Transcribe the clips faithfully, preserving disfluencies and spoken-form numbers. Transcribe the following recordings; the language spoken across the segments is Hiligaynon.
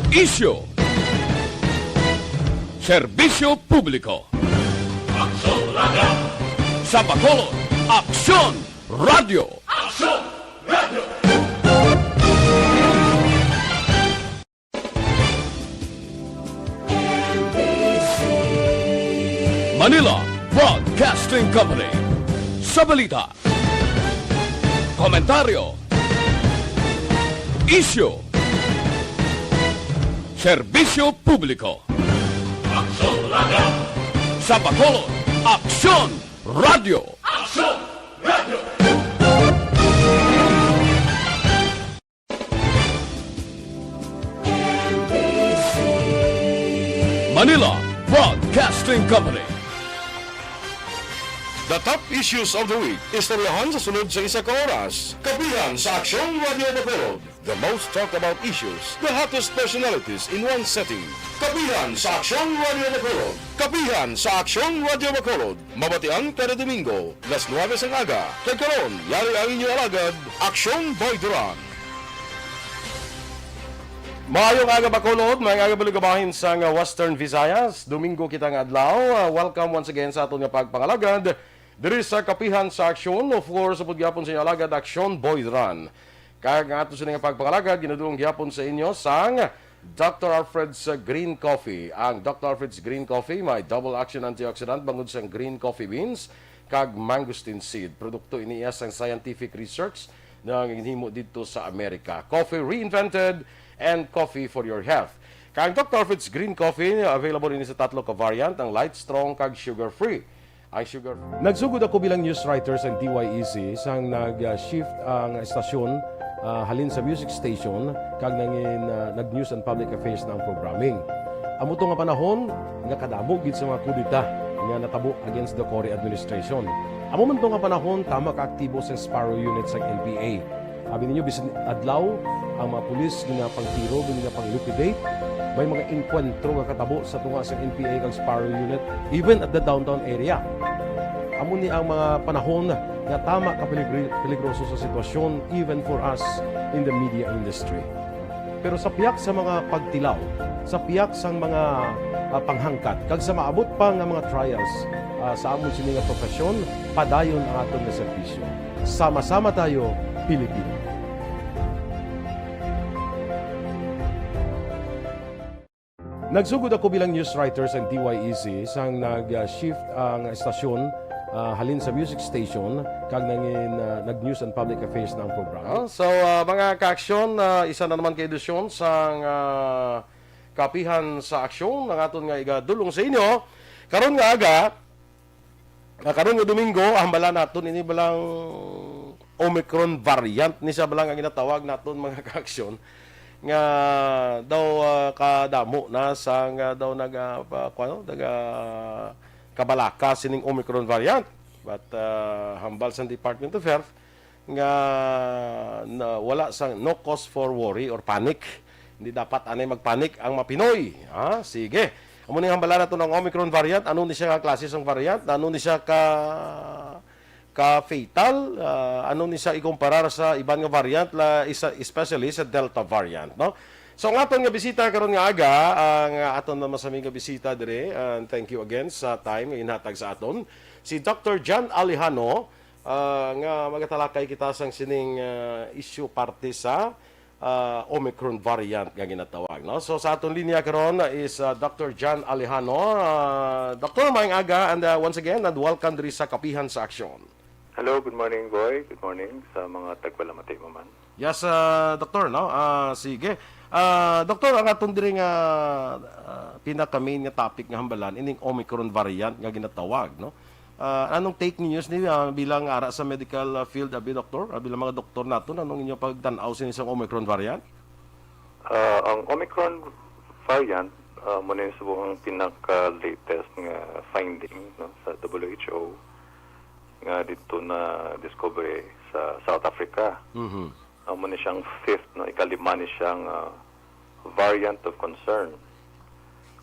Isyu. Serbisyo publiko. Aksyon Radio. Sa Bacolod, Aksyon Radio. Aksyon Radio. Manila Broadcasting Company. Sa balita, komentaryo, isyu, serbisyo publiko. Aksyon Radio. Sa Bacolod, Aksyon Radio. Aksyon Radio. Manila Broadcasting Company. The top issues of the week. Istoryahan sa sunod sa isa ka oras. Kapihan sa Aksyon Radio Bacolod. The most talked about issues, the hottest personalities in one setting. Kapihan sa Aksyon Radio Bacolod. Kapihan sa Aksyon Radio Bacolod. Mabatian kada Domingo, las nuwebe sang aga. Kag karon, yari ang inyo alagad, Aksyon Boy Duran. Maayong aga, Bacolod. Maayong aga, balugabahin sang, uh, Western Visayas. Domingo kita nga adlaw. Uh, welcome once again sa aton nga pagpangalagad diri sa Kapihan sa Aksyon. Of course, upod gyapon sa inyo alagad, Aksyon Boy Duran. Kag ang ato sini nga pagpangalagad, ginadulong gyapon sa inyo sang Doctor Alfred's Green Coffee. Ang Doctor Alfred's Green Coffee may double action antioxidant bangod sang green coffee beans kag mangosteen seed. Produkto ini iya sang scientific research nga ginhimo didto sa Amerika. Coffee reinvented and coffee for your health. Kag ang Doctor Alfred's Green Coffee, available ini sa tatlo ka variant, ang light, strong, kag sugar-free. Ang sugar. Nagsugod ako bilang news writer sa D Y E C sang nag-shift ang estasyon, ah, halin sa music station kag nangin, ah, nag-news and public affairs na ang programming. Amo to nga panahon nga kadamo gid sa mga kudeta nga natabo against the Cory administration. Amo man to nga panahon tama ka aktibo sa Sparrow Unit sa N P A. Abi ninyo, bisan adlaw, ang mga pulis ginapangtiro, ginapang-liquidate. May mga engkwentro nga katabo sa tunga sa N P A kag Sparrow Unit, even at the downtown area. Amo ni ang mga panahon nga tama ka peligri-, peligroso sa sitwasyon, even for us in the media industry. Pero sa pihak sa mga pagtilaw, sa pihak sang mga, ah, panghangkat, kag sa maabot pa nga mga trials, ah, sa amon sini nga profesyon, padayon ang aton nga serbisyo. Sama-sama tayo, Pilipino. Nagsugod ako bilang news writer sa D Y E C sang nag-shift ang estasyon, ah, halin sa music station kag nangin, ah, nag-news and public affairs na ang programa. Ah, so, ah, mga ka-aksyon, ah, isa na naman ka edisyon sang, ah, Kapihan sa Aksyon, ang aton nga igadulong sa inyo. Karon nga aga, ah, karon nga Domingo, hambala naton ini balang Omicron variant ni siya balang ang ginatawag naton, mga ka-aksyon, nga daw, ah, kadamo na sa nga daw naga, pa, kuwan, naga kabalaka sining Omicron variant. But, ah, hambal sa Department of Health, nga na, wala sang, no cause for worry or panic. Hindi dapat anay magpanik ang mga Pinoy. Ha? Sige. Amo ni hambala nato ang Omicron variant. Ano ni siya nga klase sang variant? Ano ni siya ka, ka fatal? Ah, ano ni siya ikumparar sa iban nga variant, la, isa, especially sa Delta variant, no? So, ang aton nga bisita karon nga aga, ang aton na masami nga bisita dire, and thank you again sa time nga inhatag sa aton, si Doctor John Alejano, ah, nga magatalakay kita sang sining, ah, issue parte sa, ah, Omicron variant nga ginatawag, no? So, sa aton linya karon is, ah, Doctor John Alejano. Ah, Doctor, maayong aga, and, ah, once again, and welcome diri sa Kapihan sa Aksyon. Hello, good morning, Boy. Good morning sa mga tagpalamati mo man. Yes, ah, Doktor, no? Ah, sige. Ah, Doktor, ang aton diri nga, ah, pinaka-main nga topic nga hambalan, ining Omicron variant nga ginatawag, no? Ah, anong take ninyo sini, ah, bilang ara sa medical, ah, field, abi, Doktor? Ah, bilang mga doktor naton, anong inyo pagtan-aw sini sa Omicron variant? Ah, ang Omicron variant, ah, mo na yung subong ang pinaka-latest nga finding, no, sa W H O nga dito na discovery sa South Africa. Mhm. Amo ni siyang fifth, no, ikalima ni siyang, ah, variant of concern.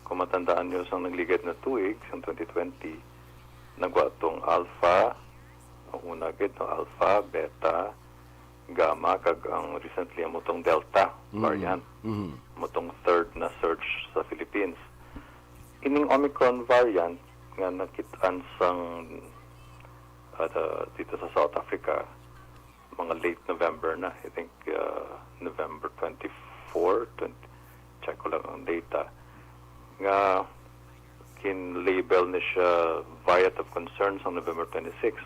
Kung matandaan nyo, sa nagligad na tuig, sa twenty twenty, nagwa tong Alpha, ang una gid, no, Alpha, Beta, Gamma, kag ang recently, amo tong Delta Mm. variant. Mm. Amo tong third na sa Philippines. Ining Omicron variant nga nakit-an sang, ah, dito sa South Africa, mga late November na, I think, ah, November twenty-four, twenty, check ko lang ang data, nga kin-label ni siya variant of concern sa November twenty-six.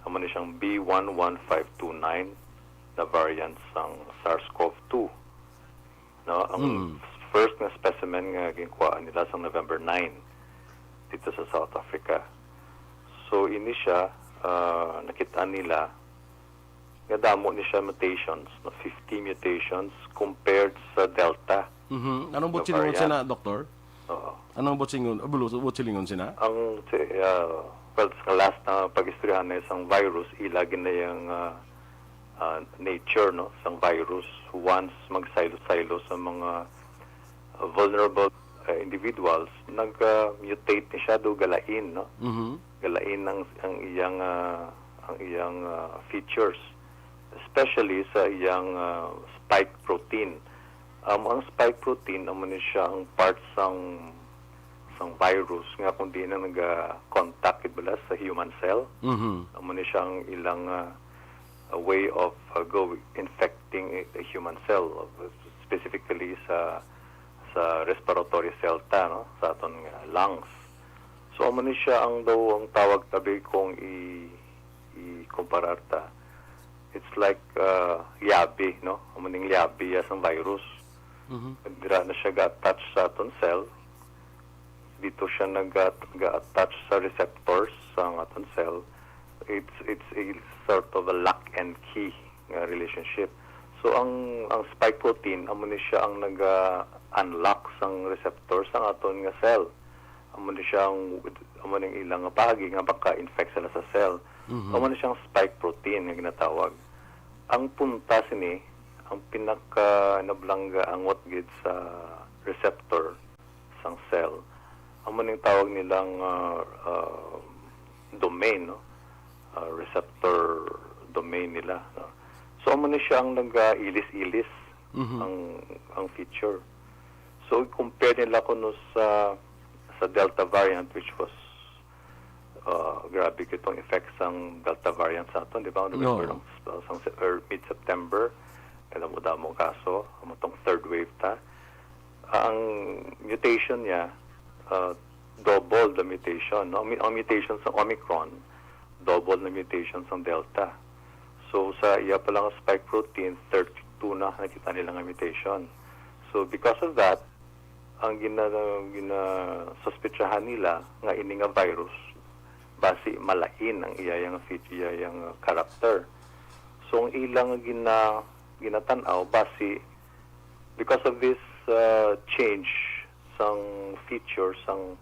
Amo ni siyang B one one five two nine na variant sang SARS-CoV two. No, ang Hmm. first nga specimen nga ginkuhaan nila sa November nine dito sa South Africa. So, ini siya, ah, nakita nila nga damo ni siya mutations, no, fifty mutations compared sa Delta. Mhm. Anong Nga buot silingon variant. sina, Doktor? Oo. Anong buot silingon, ah, bulo-, buot silingon sina? Ang, si, ah, well, sa last na pag-istoryahan na isang virus, ila gid na yung, ah, ah, nature, no, sang virus. Once magsaylo-saylo sa mga, ah, vulnerable, ah, individuals, nag-mutate ni siya do galain, no? Mhm. Galain ang, ang iyang, ah, ang iyang, ah, features, especially sa iyang, ah, spike protein. Um, ang spike protein, amo ni siya ang part sang, sang virus nga kung di na naga-contact, gid bala, sa human cell. Mhm. Amo ni siya ang ilang, ah, a way of, ah, go infecting a, a human cell, specifically sa, sa respiratory cell ta, no, sa aton nga lungs. So, amo ni siya ang daw ang tawag tabi kung i-, i-comparar ta. It's like, ah, liabi, no? Amo ning liabi ya sang virus. Mhm. Dira na siya ga-attach sa aton cell. Dito siya nag-, ga-attach sa receptors sa aton cell. It's, it's a sort of a lock and key nga relationship. So, ang, ang spike protein, amo ni siya ang nag-unlock sang receptor sa aton nga cell. Amo ni siya ang, amo ning ilang nga paagi nga maka-infect sila sa cell. Mhm. Amo ni siyang spike protein nga ginatawag. Ang punta sini, ang pinaka nablangga angot gid sa receptor sang cell, amo ning tawag nilang, ah, ah, domain, no? Ah, receptor domain nila, no? So, amo ni siya ang nag-ilis-ilis Mhm. ang, ang feature. So, compare nila kuno sa, sa Delta variant, which was, ah, grabe kitong effects sang Delta variant sa aton, di ba? On the No. record, ang, sang, er, mid-September, kaya mo damo kaso, amo tong third wave ta. Ang mutation niya, ah, double the mutation, no? Ang, ang mutation sa Omicron, double na mutation sa Delta. So, sa iya pa lang spike protein, thirty-two na nakita nila nga mutation. So, because of that, ang gina-, ginasuspechahan nila nga ini nga virus, basi malain ang iya yang feat-, iya yang character. So, ang ilang gina-, ginatan-aw, basi because of this, uh, change sang features, sang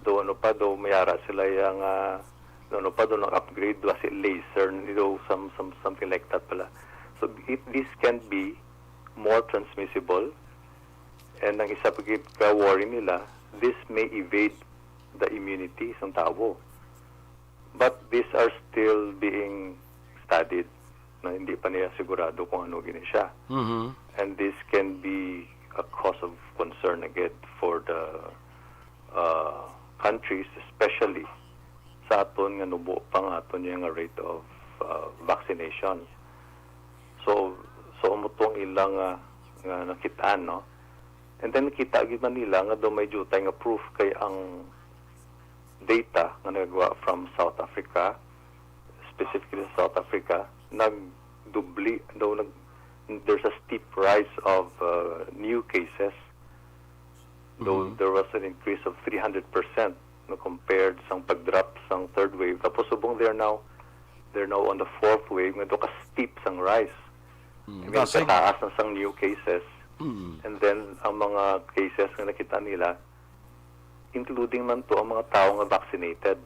do ano pa, do mayara sila yang, ah, do ano pa, do nag-upgrade, do si laser, do some, some, something like that pala. So, if this can be more transmissible, and ang isa pa gid ka worry nila, this may evade the immunity sang tawo. But these are still being studied, na hindi pa niya sigurado kung ano gini siya. Mhm. And this can be a cause of concern again for the, uh, countries, especially sa aton nga nubo pa nga aton nga rate of, uh, vaccination. So, so amo to ang ilang, uh, nga nakit-an, no? And then, kita gid man nila nga do may diutay nga proof kay ang data nga nagwa from South Africa, specifically sa South Africa, nagdubli daw, nag-, there's a steep rise of, uh, new cases. Though Mhm. there was an increase of three hundred percent, no, compared sang pag-drop sang third wave. Tapos subong they're now, they're now on the fourth wave, nga do ka steep sang rise. Mm, I mean, dasig. Kataas na sang new cases. Mm. And then, ang mga cases nga nakita nila, including man to ang mga tawo nga vaccinated,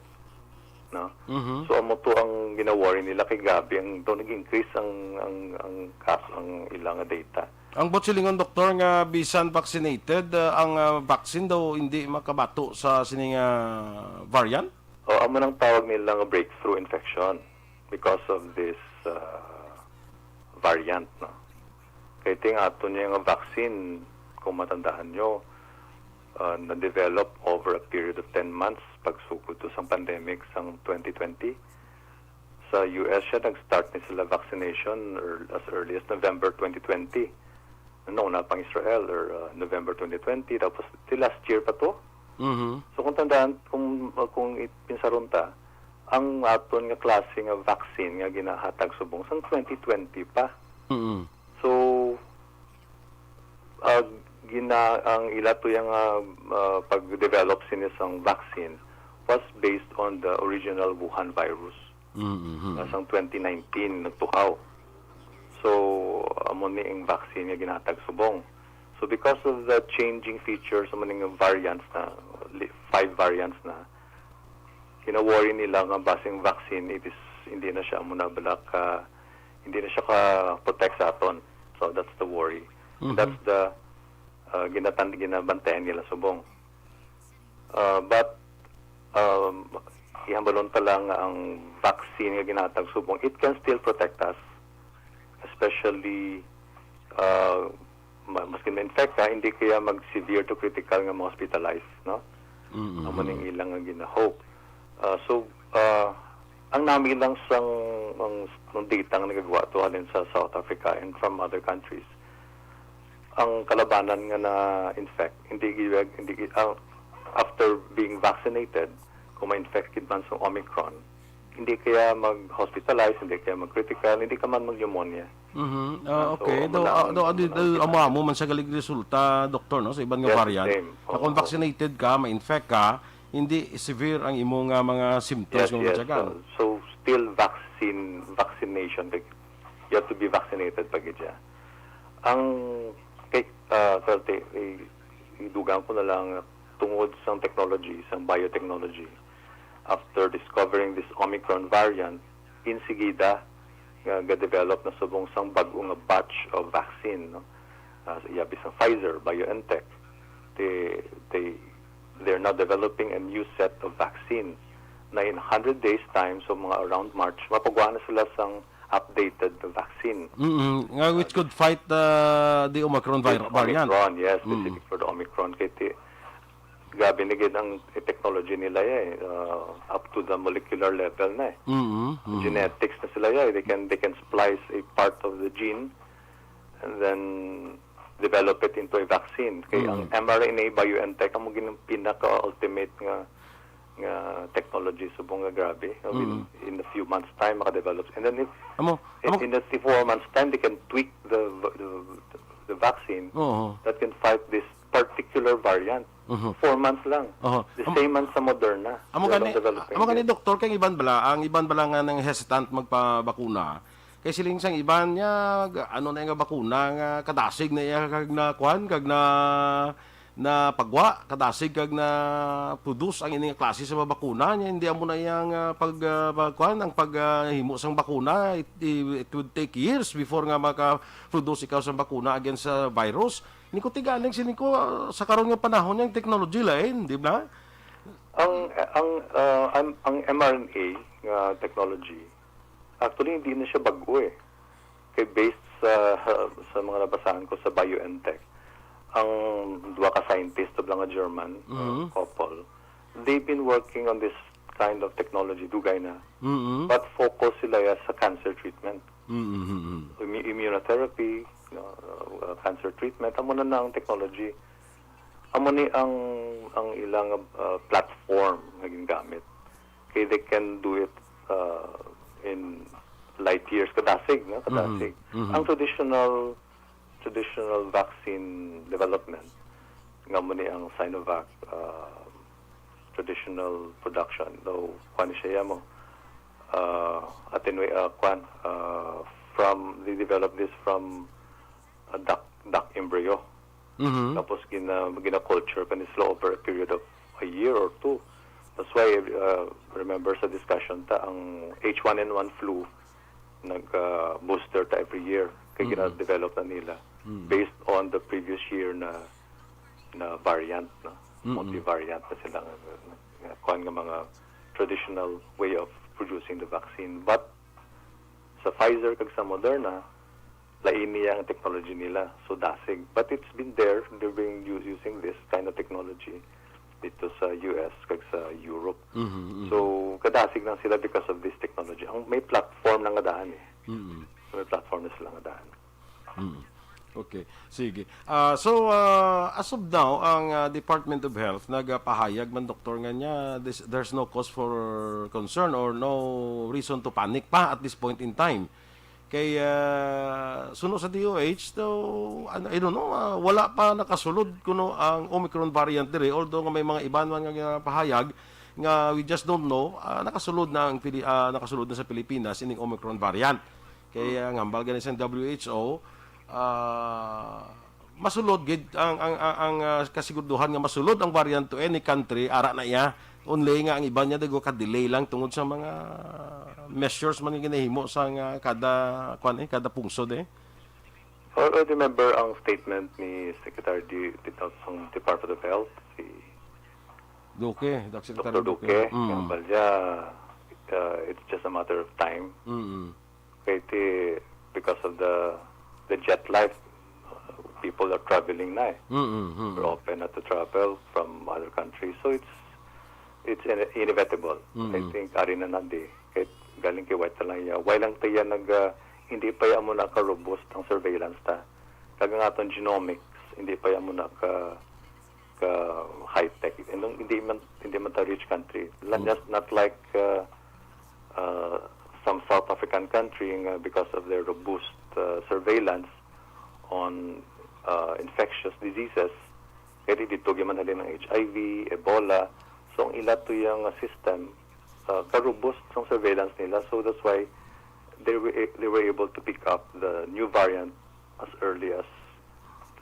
no? Mhm. So, amo to ang gina-worry nila kay grabe ang, to nag-increase ang, ang, ang kas-, ang ilang data. Ang buot silingon, Doktor, nga bisan vaccinated, ah, ang, ah, vaccine daw hindi makabato sa sining, ah, variant? O, amo nang tawag nila nga breakthrough infection because of this, ah, variant, no? Kay ting ato niya nga vaccine, kung matandaan nyo, ah, na-develop over a period of ten months pagsugod to sang pandemic sang twenty twenty. Sa U S siya, nag-start ni sila vaccination ear-, as early as November twenty twenty. No, na pang Israel, or, ah, November twenty twenty. Tapos, di last year pa to. Mhm. So, kung tandaan, kung, kung ipinsaron ta, ang aton nga klase nga vaccine nga ginahatag subong sang twenty twenty pa. Mm. So, ah, gina-, ang ila to yang, ah, ah, pag-develop sini sang vaccine was based on the original Wuhan virus. Mm, mhm. Nga sang twenty nineteen nagtuhaw. So, amo ni ang vaccine nga ginahatag subong. So, because of the changing features, amo ning variants na, li-, five variants na, kina-worry nila nga basing vaccine, it is, hindi na siya amo na bala ka, hindi na siya ka-protect sa aton. So, that's the worry. And Mhm. that's the, uh, ginatan-, ginabantayan nila subong. Uh, but, um, ihambalon pa lang nga ang vaccine nga ginahatag subong, it can still protect us, especially, uh, ma-, maskin ma-infect ka, hindi kaya mag-severe to critical nga ma-hospitalize, no? Mm-mm. Amo ning ilang nga gina-hope. Uh, so, uh, ang nami lang sang, ang, ang data nga nagagawa to halin sa South Africa and from other countries, ang kalabanan nga na-infect, hindi gyud, hindi, ah, after being vaccinated, kung ma-infect gid man sa Omicron, hindi kaya mag-hospitalize, hindi kaya mag-critical, hindi ka man mag-pneumonia. Mhm. Ah, Ah, so, okay. Amo Do, na ah, ang, do, ah, di, amo na ang do, kita. amo, amo man sa galing resulta, doktor, no, sa iban nga Yes, variant. Same. Na kung Oo. vaccinated ka, ma-infect ka, hindi severe ang imo nga mga symptoms Yes, nga yes. mabatyagan. So, so, still vaccine, vaccination, like, you have to be vaccinated pa gid siya. Ang, kay, ah, swerte, i-, idugang ko na lang, tungod sa technology, sa biotechnology, after discovering this Omicron variant, insigida nga ga-develop na subong sang bag-o nga batch of vaccine, no? Ah, sa iya, bisang Pfizer, BioNTech, they, they, they're now developing a new set of vaccine na in hundred days time, so mga around March, mapagwa na sila sang updated vaccine. Mm-mm. Nga which Uh, could fight, uh, the Omicron vir-, This variant. Omicron, yes, Mm. specific for the Omicron. Kay ti-, grabe ni gid ang technology nila, eh, uh, up to the molecular level na, eh. Mm-mm. Mm. Genetics na sila, eh. They can, they can splice a part of the gene and then develop it into a vaccine. Kay ang Mm. mRNA BioNTech, amo gid ang pinaka-ultimate nga, nga technology, subong nga grabe. I mean, Mm. in a few months' time, makadevelop. And then if, Amo, in, amo in a few, four months' time, they can tweak the, the, the vaccine Oo. that can fight this particular variant. Mhm. Four months lang. Oho. The Am-, same man sa Moderna. Amo They're gani, developing amo gani, this. Doktor, kay iban bala, ang iban bala nga nang hesitant magpabakuna. Kay siling sang iban niya, ga-, ano na nga bakuna nga kadasig na iya kag na kuan, kag na, na pagwa, kadasig kag na produce ang ini nga klase sa mga bakuna niya. Hindi amo na iya nga pag, ah, pag kuan, ang pag, ah, himo sang bakuna, it, it, it would take years before nga maka-produce ikaw sang bakuna against sa virus. Ni ko tigaling sini ko, ah, sa karon nga panahon, yung technology lain, di ba? Ang, ang, ah, ang, ang mRNA nga technology, actually, hindi na siya bago eh. Kay based sa, sa mga nabasahan ko sa BioNTech, ang duha ka scientist, duha nga German, uh, Mhm. couple, they've been working on this kind of technology, dugay na. Mhm. But focus sila ya sa cancer treatment. Mhm, mhm. Immu-, immunotherapy, no, uh, cancer treatment, amo na na ang technology. Amo ni ang, ang ilang, uh, platform nga gingamit. Kay they can do it, uh, in light years, kadasig, no? Kadasig. Mhm, mhm. Ang traditional, traditional vaccine development, nga mo ni ang Sinovac, uh, traditional production, though, kuwan siya mo, uh, atin, uh, kuwan, uh, from, they develop this from a duck, duck embryo. Mhm. Tapos gina-, gina-culture pa ni sila over a period of a year or two. That's why, uh, remember sa discussion ta, ang H one N one flu, nag, uh, booster ta every year. Kay Mm-mm. gina-develop na nila Mm-mm. based on the previous year na, na variant, no? Mm-mm. Multivariant na sila nga, nga, nga, kuwan nga mga traditional way of producing the vaccine. But sa Pfizer kag sa Moderna, Lain niya ang technology nila. So, dasig. But it's been there. They've been u- using this kind of technology dito sa U S kag sa Europe. Mhm, mhm. So, kadasig lang sila because of this technology. Ang may platform na nga daan eh. Mhm. So, may platform na sila nga daan. Mm. Okay. Sige. Ah, so, ah, as of now, ang ah, Department of Health nagapahayag man, doktor, nga niya, this, there's no cause for concern or no reason to panic pa at this point in time. Kay, ah, suno sa D O H, though, ano, I don't know, ah, wala pa nakasulod kuno ang Omicron variant diri, although nga may mga iban man nga pahayag nga we just don't know, ah, nakasulod na ang Pili- ah, nakasulod na sa Pilipinas ining Omicron variant. Kay ang hambal gani sa W H O, ah, masulod gid ang ang ang, ang ah, kasiguraduhan nga masulod ang variant to any country, ara na iya. Only nga ang iban niya dago ka delay lang tungod sa mga measures man nga ginahimo sa nga kada kwan eh, kada pungsod eh. Or, or remember ang statement ni Secretary di, di, sa Department of Health, si Duque, Doc Secretary Doctor Duque, Mm. nga balya, uh, it's just a matter of time. Mm. Kay ti, because of the the jet life, uh, people are traveling na eh. Mm. We're open na to travel from other countries. So it's it's ine- inevitable. I Mm. think ari na nandi. Kay galing kay white na lang iya. Why lang tayo nag, uh, hindi pa ya mo naka-robust ang surveillance ta. Kag ang aton genomics, hindi pa ya mo naka ka high-tech. And hindi man, hindi man ta rich country. Not, Mm. just, not like uh, uh, some South African country nga because of their robust uh, surveillance on uh, infectious diseases, kaya dito man halin ang H I V, Ebola. So ang ila to yung uh, system, uh, karobust ang surveillance nila. So that's why they were, they were able to pick up the new variant as early as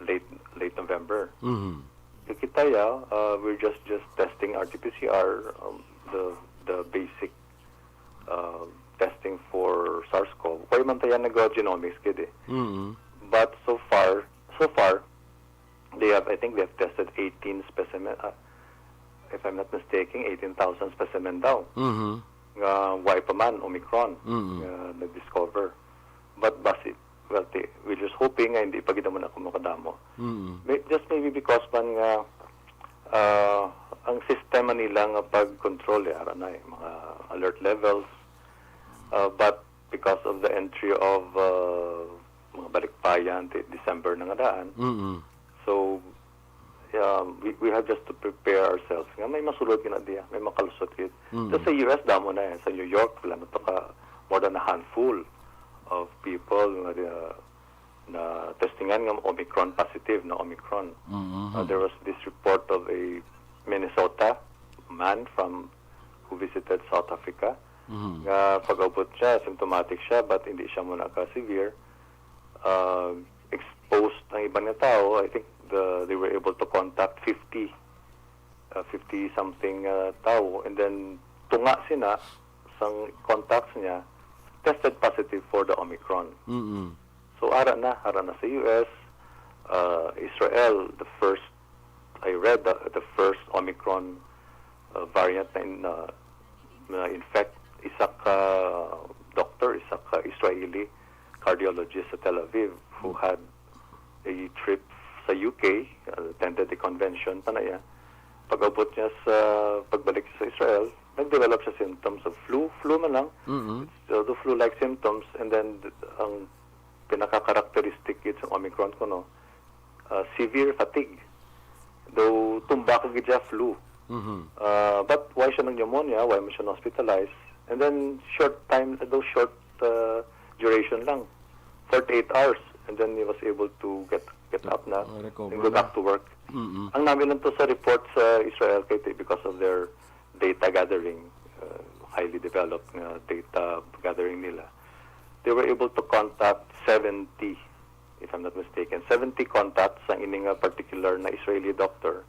late late November. Mhm. Kita ya, uh, we're just just testing R T P C R, um, the the basic uh, testing for SARS-CoV. Why man tayo nag-genomics gid eh. Mhm. But so far, so far, they have, I think they have tested eighteen specimen, uh, if I'm not mistaken, eighteen thousand specimen daw. Mhm. Nga why pa man, Omicron, Mhm. nga nag-discover. But basi, well, ti- we're just hoping nga hindi pa gid mo na kumukadamo. Mhm. May- Just maybe because man nga uh, ang sistema nila nga pag-control eh, ara na eh, mga alert levels. Uh, but because of the entry of uh, mga balikbayan, ti- December na nga daan, Mhm. so yeah, we, we have just to prepare ourselves. Nga may masulod gina diya, may makalusot gid. Mhm. Sa U S damo na eh, sa New York, wala na to ka more than a handful of people nga uh, na testingan nga Omicron positive, na Omicron. Mhm. Uh, there was this report of a Minnesota man from who visited South Africa Mhm. nga pag-abot siya, symptomatic siya but hindi siya mo naka-severe. Uh, exposed ang iban nga tao, I think the, they were able to contact fifty, uh, fifty something uh, tao, and then tunga sina sang contacts niya tested positive for the Omicron. Mhm. So ara na, ara na sa U S, uh, Israel, the first, I read the, the first Omicron uh, variant na, in, uh, na infect, isa ka doctor, isa ka Israeli cardiologist sa Tel Aviv who had a trip sa U K, uh, attended the convention pa na iya. Pag-abot niya sa pagbalik sa Israel, nag-develop siya symptoms of flu, flu man lang, Mhm. so the flu-like symptoms, and then th- ang pinaka-characteristic gid sa Omicron kuno, uh, severe fatigue. Though tumba ka gid siya flu. Mhm. Uh, but why siya nag-pneumonia? Why mo siya hospitalized? And then short time, though short uh, duration lang, forty-eight hours, and then he was able to get get up na Uh, recover and go na. back to work. Mhm. Ang namin lang to sa report sa Israel kay ti- because of their data gathering, uh, highly developed nga data gathering nila. They were able to contact seventy, if I'm not mistaken, seventy contacts ang ini nga particular na Israeli doctor.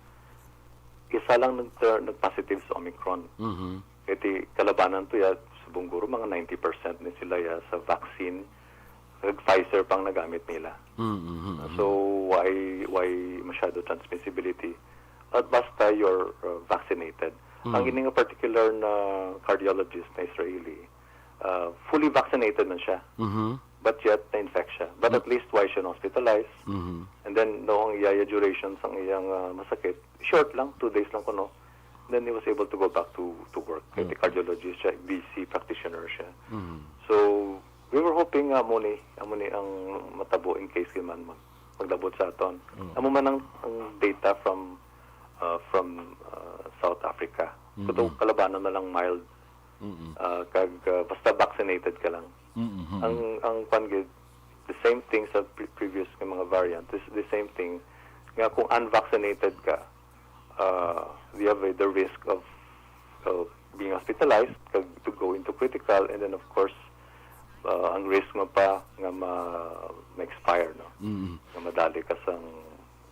Isa lang nag nag-positive sa Omicron. Mhm. Kaya ti kalabanan to ya, subong guro mga ninety percent ni sila ya sa vaccine. Nag Pfizer pang nagamit nila. Mhm. So why why masyado transmissibility? At basta you're uh, vaccinated. Mm. Ang ini nga particular na cardiologist na Israeli, uh, fully vaccinated na siya. Mhm. but yet na-infect siya. But at Mm. least why siya na-hospitalized? Mhm. And then, no, ang iya duration sang iyang ah, masakit, short lang, two days lang kuno. Then he was able to go back to to work. Kay Okay. cardiologist siya, busy practitioner siya. Mhm. So, we were hoping nga amo ni, amo ni ang matabo in case kay man mag, maglabot sa aton. Oo. Amo man ang, ang data from uh, from uh, South Africa. Mm-mm. Kuto kalabanan na lang mild. Mm-mm. Uh, kag uh, basta vaccinated ka lang. Mm-mm. Ang ang kwan gid, the same thing sa pre- previous nga mga variant. This the same thing nga kung unvaccinated ka, uh, you have uh, the risk of uh, being hospitalized, kag to go into critical, and then of course uh, ang risk mo pa nga ma, ma-expire, no? Mm-mm. Nga madali ka sang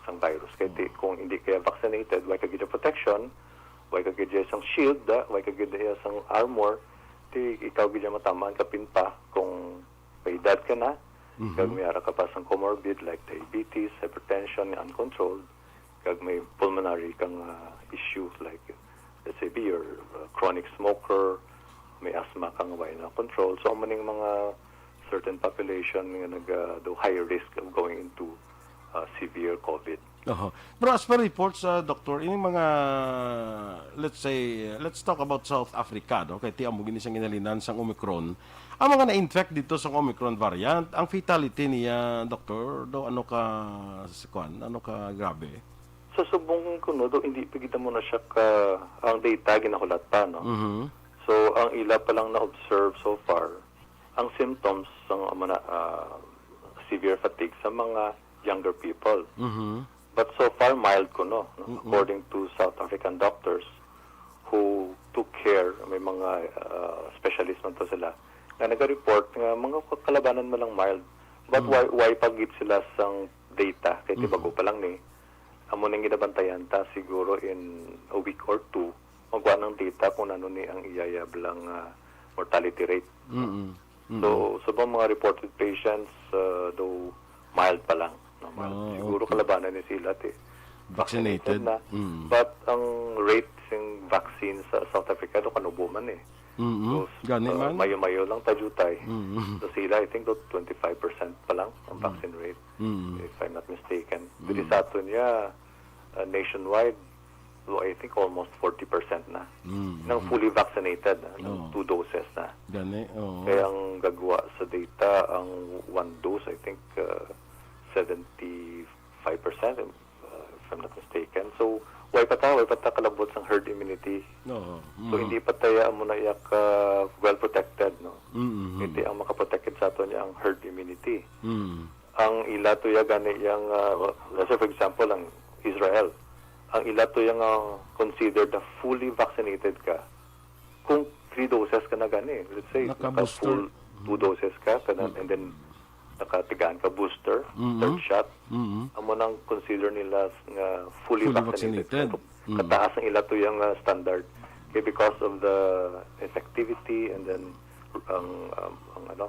sang virus. Kay ti, kung hindi kaya vaccinated, way ka gid protection, way ka gid sang shield, da, way ka gid sang armor, ti ikaw gid matamaan kapin pa kung may edad ka na, Mhm. kag may ara ka pa sang comorbid like diabetes, hypertension nga uncontrolled, kag may pulmonary kang ah, issue like let's say be your uh, chronic smoker, may asthma ka nga way na control. So amo ning mga certain population nga nag uh, do high risk of going into uh, severe COVID. Oho. Pero as per reports, ah, Doctor, ining mga, let's say, let's talk about South Africa, no? Kay ti amo gini sang ginhalinan sang Omicron. Ang mga na-infect dito sa Omicron variant, ang fatality niya, Doctor, do ano ka, kuan, ano ka grabe? Sa subong kuno do, hindi pa gid mo na siya ka, ang data ginahulat pa, no? Mhm. So, ang ila pa lang na-observe so far, ang symptoms sang amo na, ah, severe fatigue sa mga younger people. Mhm. But so far, mild kuno, no? Mm-mm. According to South African doctors who took care, may mga ah, specialist man to sila, nga nag-report nga mga kalabanan man lang mild. But Mm. why why pa gid sila sang data? Kay Mhm. tibago pa lang ni. Amo nang ginabantayan ta siguro in a week or two, magwa ng data kung ano ni ang iyayab lang ah, mortality rate. Mm-mm. Mm-mm. So, sa mga reported patients, uh, though mild pa lang, no, mild. Ah, Siguro okay. Kalabanan ni sila ti Vaccinated. na. Mm. But ang rate sing vaccine sa South Africa do kanubo man eh. Mm-mm. So, Gani uh, man. Mayo-mayo lang ta jutay. Mm-mm. So sila, I think, do twenty-five percent pa lang ang Mm. vaccine rate, Mm. if I'm not mistaken. Mm. Diri sa aton niya, uh, nationwide, so I think almost forty percent na Mm. nang fully vaccinated na, nang Oo. two doses na. Gani, oo. Kaya ang gagwa sa data, ang one dose, I think, uh, seventy-five percent, uh, if I'm not mistaken. So, way pa ta, way pa ta kalabot sang herd immunity. Oo. So, Mm. hindi pa tayo amo na iya ka well protected, no? Mm-mm. Hindi ang makaprotected sa aton niya ang herd immunity. Mm. Ang ila to ya gani yang, uh, let's say for example, ang Israel. Ang ila to yang uh, considered na fully vaccinated ka kung three doses ka na gani. Let's say, Naka-booster. Naka full two doses ka, ka na, Mm. and then nakatigaan ka booster, Mm-hmm. third shot. Mm-hmm. Amo nang consider nila nga fully, Fully vaccinated. vaccinated. So, Mm. kataas ang ila to yang uh, standard. Okay, because of the infectivity and then ang, um, ang ano,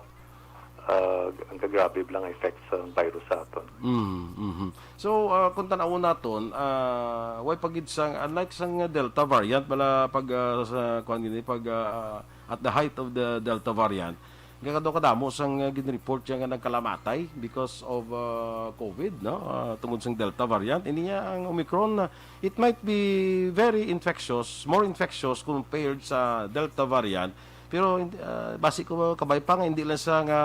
uh, ang kagrabe lang effects sa virus sa aton. Mm, mhm. So, ah, kung tan-awon naton, ah, way pa gid sang, unlike sang Delta variant, bala pag, ah, sa, kuwan gini, pag, ah, at the height of the Delta variant, nga kadto kadamo sang, ah, ginreport siya nga nagkalamatay because of, ah, COVID, no? Ah, tungod sang Delta variant. Ini niya ang Omicron, ah, it might be very infectious, more infectious compared sa Delta variant. Pero, hindi, ah, basi ko kabay pa nga, hindi lang sa nga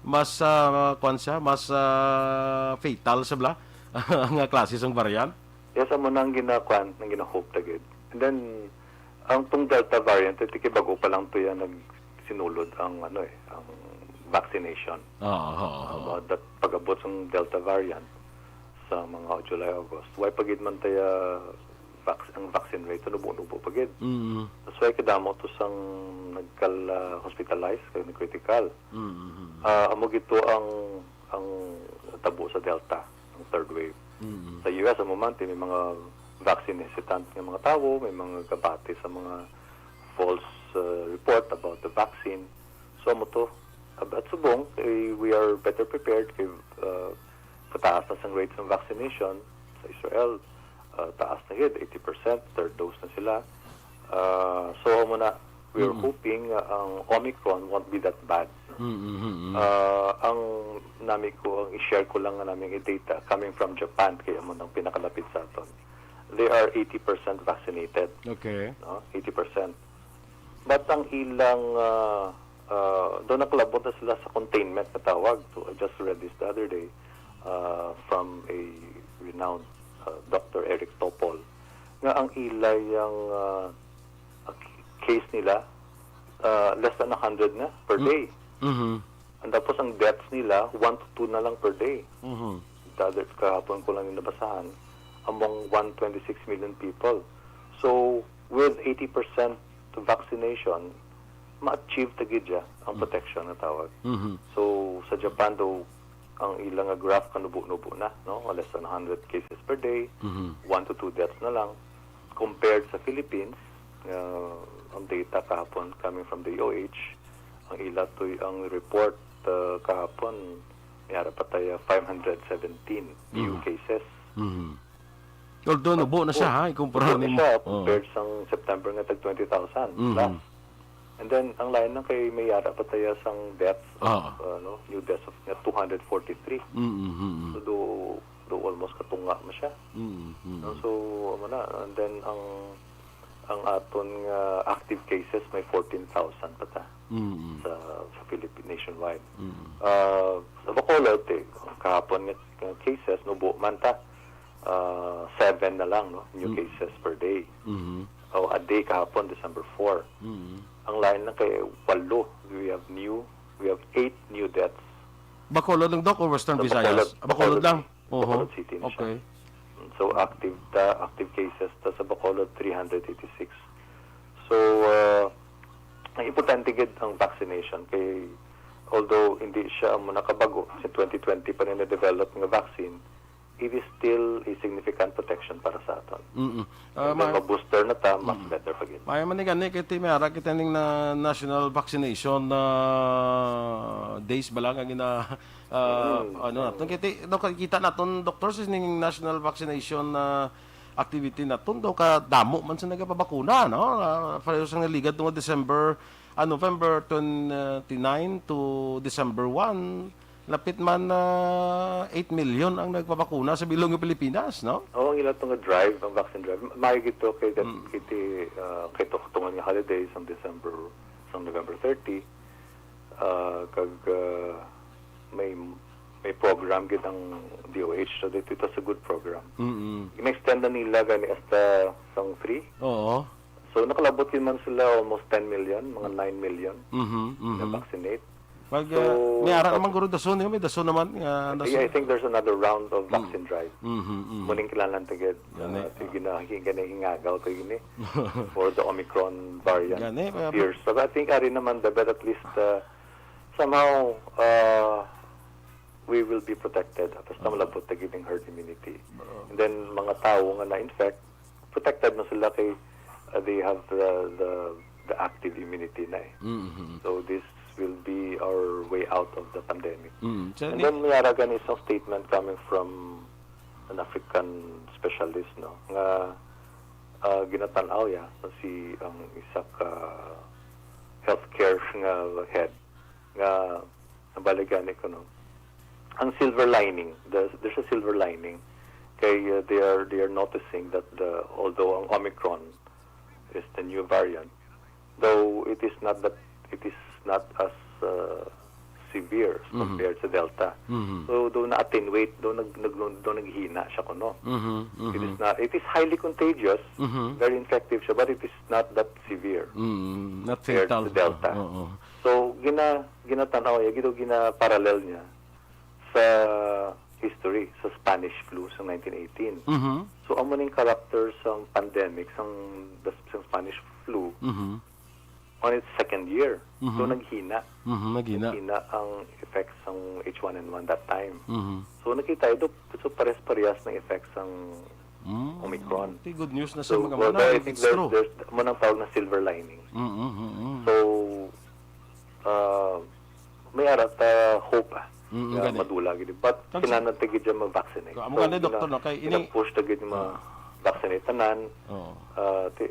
mas, ah, kuwan siya, mas, ah, fatal sa bala nga klase sang variant. Yes, amo na ang ginakuan, ang gina-hope ta gid. And then, ang tong Delta variant, ito kay bago pa lang to yan nagsinulod ang, ano eh, ang vaccination. Oo, oo, oo. About that, pag-abot sa Delta variant sa mga July, August, way pa gid man taya vac-, ang vaccine rate, nubo-nubo pa gid. Mm. That's why kadamo to sang nagkal-, ah, hospitalize, kag nag-critical. Mm. Ah, amo gid to ang, ang tabo sa Delta, ang third wave. Mm. Sa U S, amo man, ti may mga vaccine hesitant nga mga tawo, may mga kabati sa mga false uh, report about the vaccine. So, amo to, at subong, eh, we are better prepared kay uh, kataas na sang rate ng vaccination sa Israel. Uh, taas na gid, eighty percent, third dose na sila. Uh, so, amo na, We're Mm. hoping nga ang Omicron won't be that bad. Mm, mm, mm. Ah, ang nami ko, ang i-share ko lang nga naming data coming from Japan, kay amo nang pinakalapit sa aton. They are eighty percent vaccinated, Okay. no? Eighty percent. But ang ilang, ah, ah, daw nakalabot na sila sa containment na tawag. So, I just read this the other day, ah, from a renowned, ah, Doctor Eric Topol, nga ang ilay ang, ah, case nila, ah, less than a hundred na per Mm. day. Mhm. And tapos ang deaths nila, one to two na lang per day. Mhm. The other, kahapon ko lang yung nabasahan, among one twenty-six million people. So, with eighty percent vaccination, ma-achieve ta gid siya ang protection na tawag. Mhm. So, sa Japan daw, ang ilang nga graph kanubo-nubo na, no? Less than a hundred cases per day, Mhm. one to two deaths na lang. Compared sa Philippines, uh, ang data kahapon coming from the D O H, ang ila to'y ang report, uh, kahapon, may ara pa tayo five hundred seventeen new Mhm. cases. Mhm. Although nubo na siya, ha, ikumpara Nubo na nimo. siya Oo. compared sang September nga tag twenty thousand Mhm. plus. And then, ang lain lang kay may ara pa tayo sang deaths, Oo. uh, no? New deaths of nga two hundred forty-three. Mhm, mhm. So, do, do almost katunga mo siya. Mhm, mhm. No? So, amo na. And then, ang ang aton nga active cases may fourteen thousand pa ta Mhm. sa sa Philippines nationwide. Mhm. Ah, sa Bacolod, eh, kahapon nga nga cases, nubo man ta, ah, seven na lang, no? New Mm. cases per day. Mhm. O, a day kahapon, December four. Mhm. Ang lain lang kay walo. We have new, we have eight new deaths. Bacolod lang, Doc, o Western Sa Visayas? Bacolod, Ah, Bacolod lang. Bacolod Oho. City na siya. Okay. So, active ta, active cases ta sa Bacolod, three hundred eighty-six. So, uh, ang importante gid ang vaccination kay although hindi siya amo nakabago, sa twenty twenty pa ni na-develop nga vaccine, it is still a significant protection para sa aton. Mm-mm. Ah, And then, ma- ma-booster na ta, mas better pa gid. Maayo man ni gani kay ti may ara kita ning na national vaccination na days ba lang ang ina ah, Mm. ano naton kay ti no, kita naton, doktor, sa ning national vaccination na activity naton daw ka damo man sa nagapabakuna, no? Ah, pareho sang naligad tungod December, ah, November twenty-nine to December one, lapit man na eight million ang nagpabakuna sa bilog nga Pilipinas, no? Oo, ang ila to nga drive, ang vaccine drive. Maayo gid to kay that, Mm. kay ti, ah, kay to, tungod nga holidays ang December, sang November thirty. Ah, kag, ah, may may program gid ang D O H, so it, it was a good program. Mm. In-extend na nila gani hasta sang three. Oo. So nakalabot gid man sila almost ten million, mga nine million Mhm. na Mhm. vaccinate. Pag So, ah, may ara pag- naman guro dason, may dason naman nga Yeah, I think there's another round of vaccine drive. Mhm. Mhm. Muning kinahanglan ta gid. Gani. Ah, sige na, gani hingagaw to gini for the Omicron variant Gani, ah, appears. So I think ari naman the, but at least uh, somehow uh, we will be protected. Tapos na malabot na gid ang herd immunity. And then mga tawo nga na-infect, protected na sila kay uh, they have the, the the active immunity na eh. Mhm. So this will be our way out of the pandemic. Mm. So, And ni- then may ara gani isang statement coming from an African specialist, no, nga ah, ginatan-aw ya si ang isa ka healthcare nga head nga nabaligan ni kuno ang silver lining. There's, there's a silver lining kay uh, they are they are noticing that the although ang Omicron is the new variant, though it is not that it is not as uh, severe Mhm. compared sa Delta. Mhm. So, do na-attenuate, do nag, nag do naghina siya kuno. Mhm. It is Mhm. not, it is highly contagious, Mhm. very infective siya, but it is not that severe. Mm, not Compared fatal. to Delta. Oo. So, gina ginatanaw niya, gid gina-parallel niya sa history sa Spanish flu sa nineteen eighteen. Mhm. So, amo ning character sa pandemic sang, sang Spanish flu, Mhm. on its second year. So, Mhm. naghina. Mhm. Naghina. Naghina ang effects sang H one N one that time. Mhm. So, nakita ito, so pares-parehas ng effects sang Mm. Omicron. Ti good news na sa So, mga well, manang, I think it's there's, true. there's, mo nang tawag na silver lining. Mm, mm, mm. So, uh, may ara ta hope, ah. Mm, Nga gani. madula gid. But Kag kinahanglan ta gid siya ma-vaccinate. Amo So, gani, gina-, doktor, no, kay ini- gina-push ta gid ma-vaccinate tanan. Oo. Uh, ti,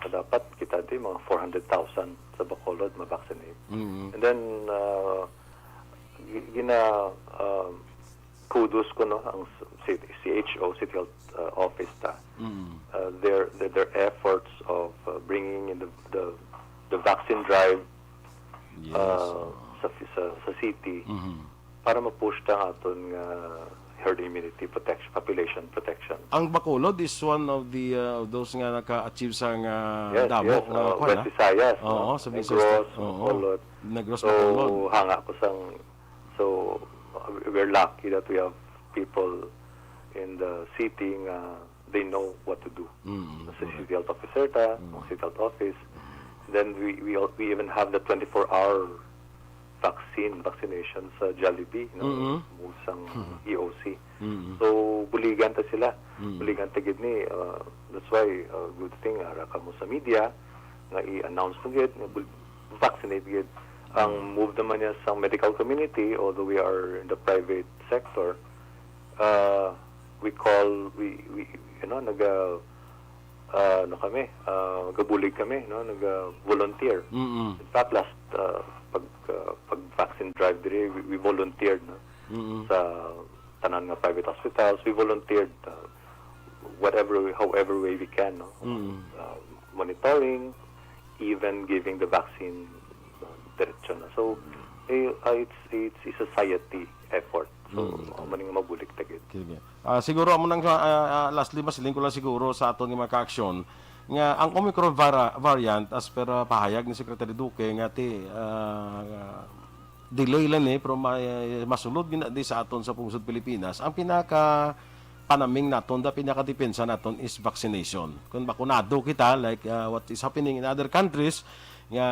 dapat kita di mga four hundred thousand sa Bacolod ma-vaccinate. Mm. And then, uh, gi-, gina, uh, kudos ko, no, ang s-, C-, C H O, City Health, uh, Office ta. Mm. Uh, their, their, their efforts of, uh, bringing in the, the, the vaccine drive, Yes, uh, oo. sa, sa, sa city Mhm. para ma-push ta ang aton nga herd immunity protection, population protection. Ang Bacolod is one of the, uh, of those nga naka-achieve sa nga Yes, damo yes, nga uh, kuwan, West ah. Visayas, Oo, no? sa Visayas Negros, na-, oo. Bacolod. Negros, So, Bacolod. hanga ko sang, so, uh, we're lucky that we have people in the city nga they know what to do. Mm, Sa correct. City Health Officer ta, Mm. ang City Health Office. Then we, we, al-, we even have the twenty-four hour vaccine, vaccination sa Jollibee, no? Mm-mm. Mo sang Mm. E O C. Mm-mm. So, buligan ta sila. Mm. Buligan ta gid ni, uh, that's why, uh, good thing, ara kamo sa media, nga i-announce mo gid, nga bul-, vaccinate gid. Ang Mm. move naman niya sa medical community, although we are in the private sector, uh, we call, we, we, you know, naga, uh, ano kami, uh, gabulig kami, no? Naga-volunteer. Mm-mm. In fact, last, uh, pag, uh, pag vaccine drive diri, we, we volunteered, no? Mm-mm. Sa tanan nga private hospitals, we volunteered, uh, whatever, however way we can, no? Mm-mm. Uh, monitoring, even giving the vaccine, uh, diretso na. So, eh, uh, it's, it's a society effort. So, Mm. amo ning mabulig ta gid. Sige. Ah, siguro amo nang, ah, ah, lastly, masiling ko lang siguro sa aton nga mga ka-aksyon nga ang Omicron vara-, variant, as per, ah, pahayag ni Secretary Duque nga ti, ah, delay lang ni, pero may, masulod gina di sa aton sa pungsod Pilipinas. Ang pinaka panaming naton, the pinaka depensa naton is vaccination. Kung bakunado kita, like, ah, what is happening in other countries, nga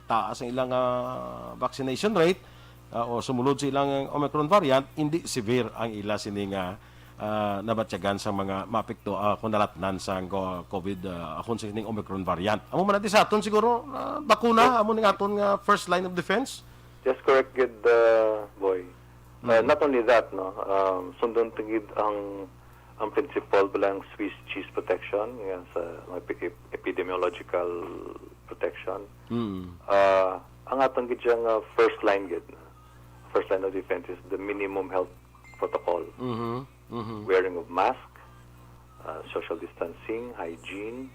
taas ang ilang, ah, vaccination rate, ah, o sumulod sa ilang Omicron variant, hindi severe ang ila sini nga, ah, nabatyagan sa mga maapekto, ah, kung nalatnan sa go-, COVID, ah, kung sa ining Omicron variant. Amo man natin sa aton siguro, ah, bakuna, amo ning aton nga first line of defense. Just correct gid, uh, Boy. Uh, Mm. not only that, no, um, sundon ta gid ang, ang principle bala ang Swiss cheese protection, nga sa mga epi-, ep-, epidemiological protection. Mm. Uh, ang atong gid siya nga first line gid, first line of defense is the minimum health protocol. Mhm. Mhm. Wearing of mask, uh, social distancing, hygiene,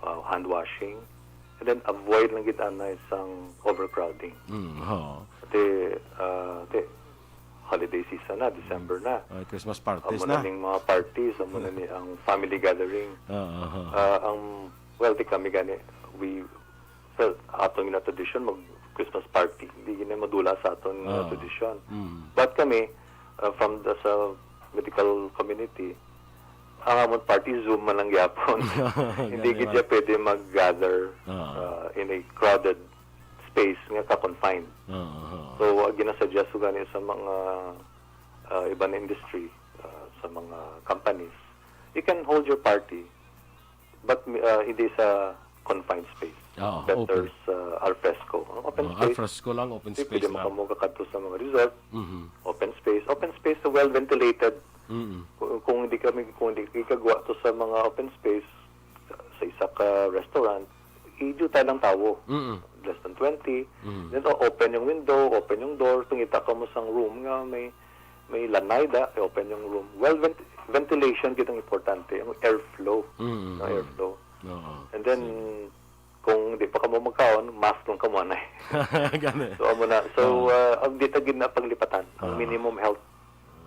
uh, hand washing, and then avoid lang gid anay sang overcrowding. Mm, ho. Kasi, uh, kasi holiday season na, December na. Ay, Christmas parties Amo na na. ning mga parties, amo na ni ang family gathering. Ah, aha. Uh, ang, well, di kami gani, we, sa aton nga tradisyon, mag Christmas party. Hindi gina madula sa aton nga Ah. tradisyon. Mm. But kami, uh, from the, sa medical community, ang amon party, Zoom man lang gyapon. Hindi Gani gid man. siya pwede mag-gather, Ah. uh, in a crowded space nga ka-confined. Ah, aha. So, ang ginasuggest ko gani sa mga, uh, iban industry, uh, sa mga companies, you can hold your party, but, uh, hindi sa confined space. Oo, Better open. sa al fresco. Ang open Oo, space, al fresco lang, open di space pwede lang. mo kamo kakadto sa mga resort, Mhm. open space. Open space, well ventilated. Mm-mm. Kung, kung hindi kami, kung hindi kagwa to sa mga open space, sa, sa isa ka restaurant, i-due tayo ng tawo. Mm-mm. Less than twenty. Mm. Then, o-, open yung window, open yung door, tungita ka mo sang room nga may, may lanay da, i-open yung room. Well, vent-, ventilation gid ang importante, yung airflow. Mm, Yung mm. airflow. Oo. And then, Sige. kung di pa ka mo magkaon, mask lang ka mo, anay. Gani. So, amo na. So, Oo. uh, ang di ta gid na paglipatan, ang Oo. minimum health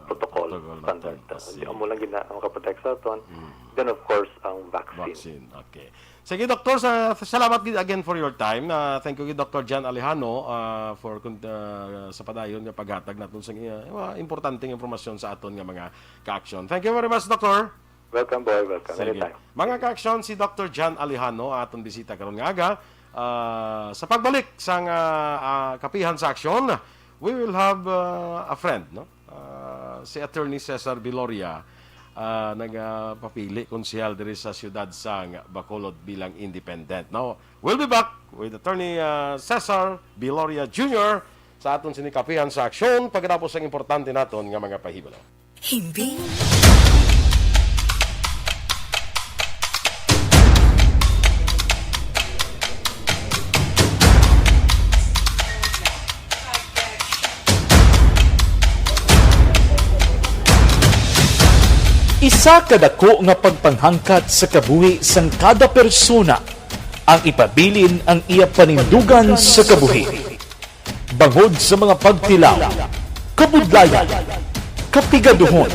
protocol, Protocol standard. natin. Sige. Amo lang gina-, ang makaprotect sa aton. Mm. Then, of course, ang vaccine. Vaccine, okay. Sige, Doktor, sa, salamat gid again for your time. Ah, thank you gid, Doktor Jan Alejano, ah, for kun-, ah, sa padayon nga paghatag naton sa, ah, mga importanteng impormasyon sa aton nga mga ka-aksyon. Thank you very much, Doktor. Welcome, Boy. Welcome. Sige. Anytime. Mga ka-aksyon, si Doktor Jan Alejano, aton bisita karon nga aga. Ah, sa pagbalik sa nga, ah, Kapihan sa Aksyon, we will have, ah, a friend, no? Ah, si Attorney Cesar Biloria, ah, nagapapili konsehal diri sa siyudad sang Bacolod bilang independent. Now, we'll be back with Attorney, ah, Cesar Biloria Junior sa aton sini Kapihan sa Aksyon, pagkatapos ang importante naton nga mga pahibalo. Himbing. Sa kadako nga pagpanghangkat sa kabuhi sang kada persona, ang ipabilin ang iya panindugan sa kabuhi. Bangod sa mga pagtilaw, kabudlayan, kapigaduhon,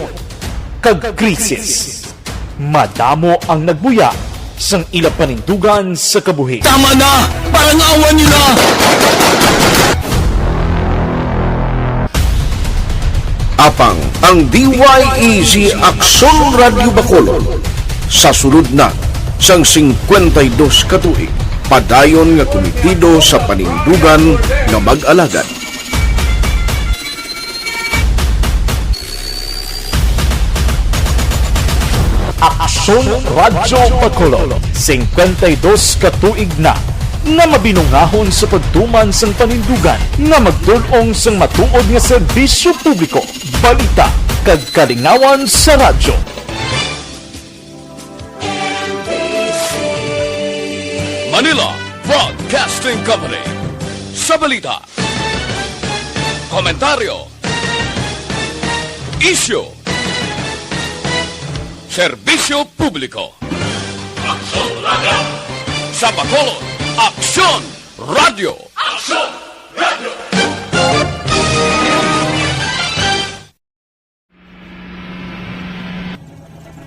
kag krisis, madamo ang nagbuya sang ila panindugan sa kabuhi. Tama na! Parang awan niyo na! Apang ang D Y E Z Aksyon Radyo Bacolod sa sulod na sang singkwenta y dos ka tuig, padayon nga kumitido sa panindugan nga mag-alagad. Aksyon Radyo Bacolod, singkwenta y dos ka tuig na nga mabinungahon sa pagtuman sang panindugan nga magdul-ong sang matuod nga serbisyo publiko, balita, kag kalingawan sa radyo. Manila Broadcasting Company. Sa balita, komentaryo, isyu, serbisyo publiko. Aksyon Radyo. Sa Bacolod, Aksyon Radyo. Aksyon Radyo.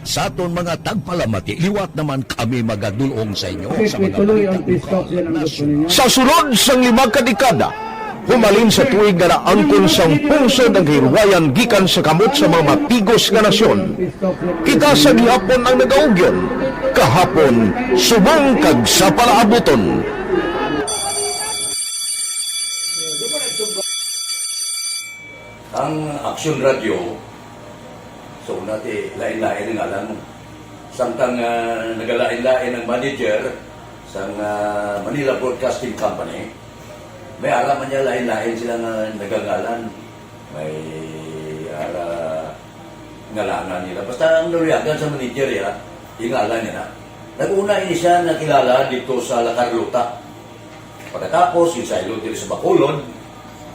Sa aton mga tagpalamati, liwat naman kami magadulong sa inyo sa mga balita lokal, nasyonal. Sa sulod sang lima ka dekada, humalin sa tuig nga naangkon sang pungsod ang kahilwayan gikan sa kamot sa mga matigos nga nasyon, kita sa gihapon ang nagaugyon, kahapon, subong kag sa palaabuton. Ang Aksyon Radyo, so, una ti, lain-lain ang ngalan mo. Samtang, ah, nagalain-lain ang manager sang, ah, Manila Broadcasting Company, may ara man niya lain-lain sila nga nagangalan. May ara ngalangan nila. Basta ang naluyagan sa manager, ya, yung ngalan niya na. Nag-una ini siya nakilala dito sa La Carlota. Pagkatapos, yung sa Ilog diri sa Bacolod,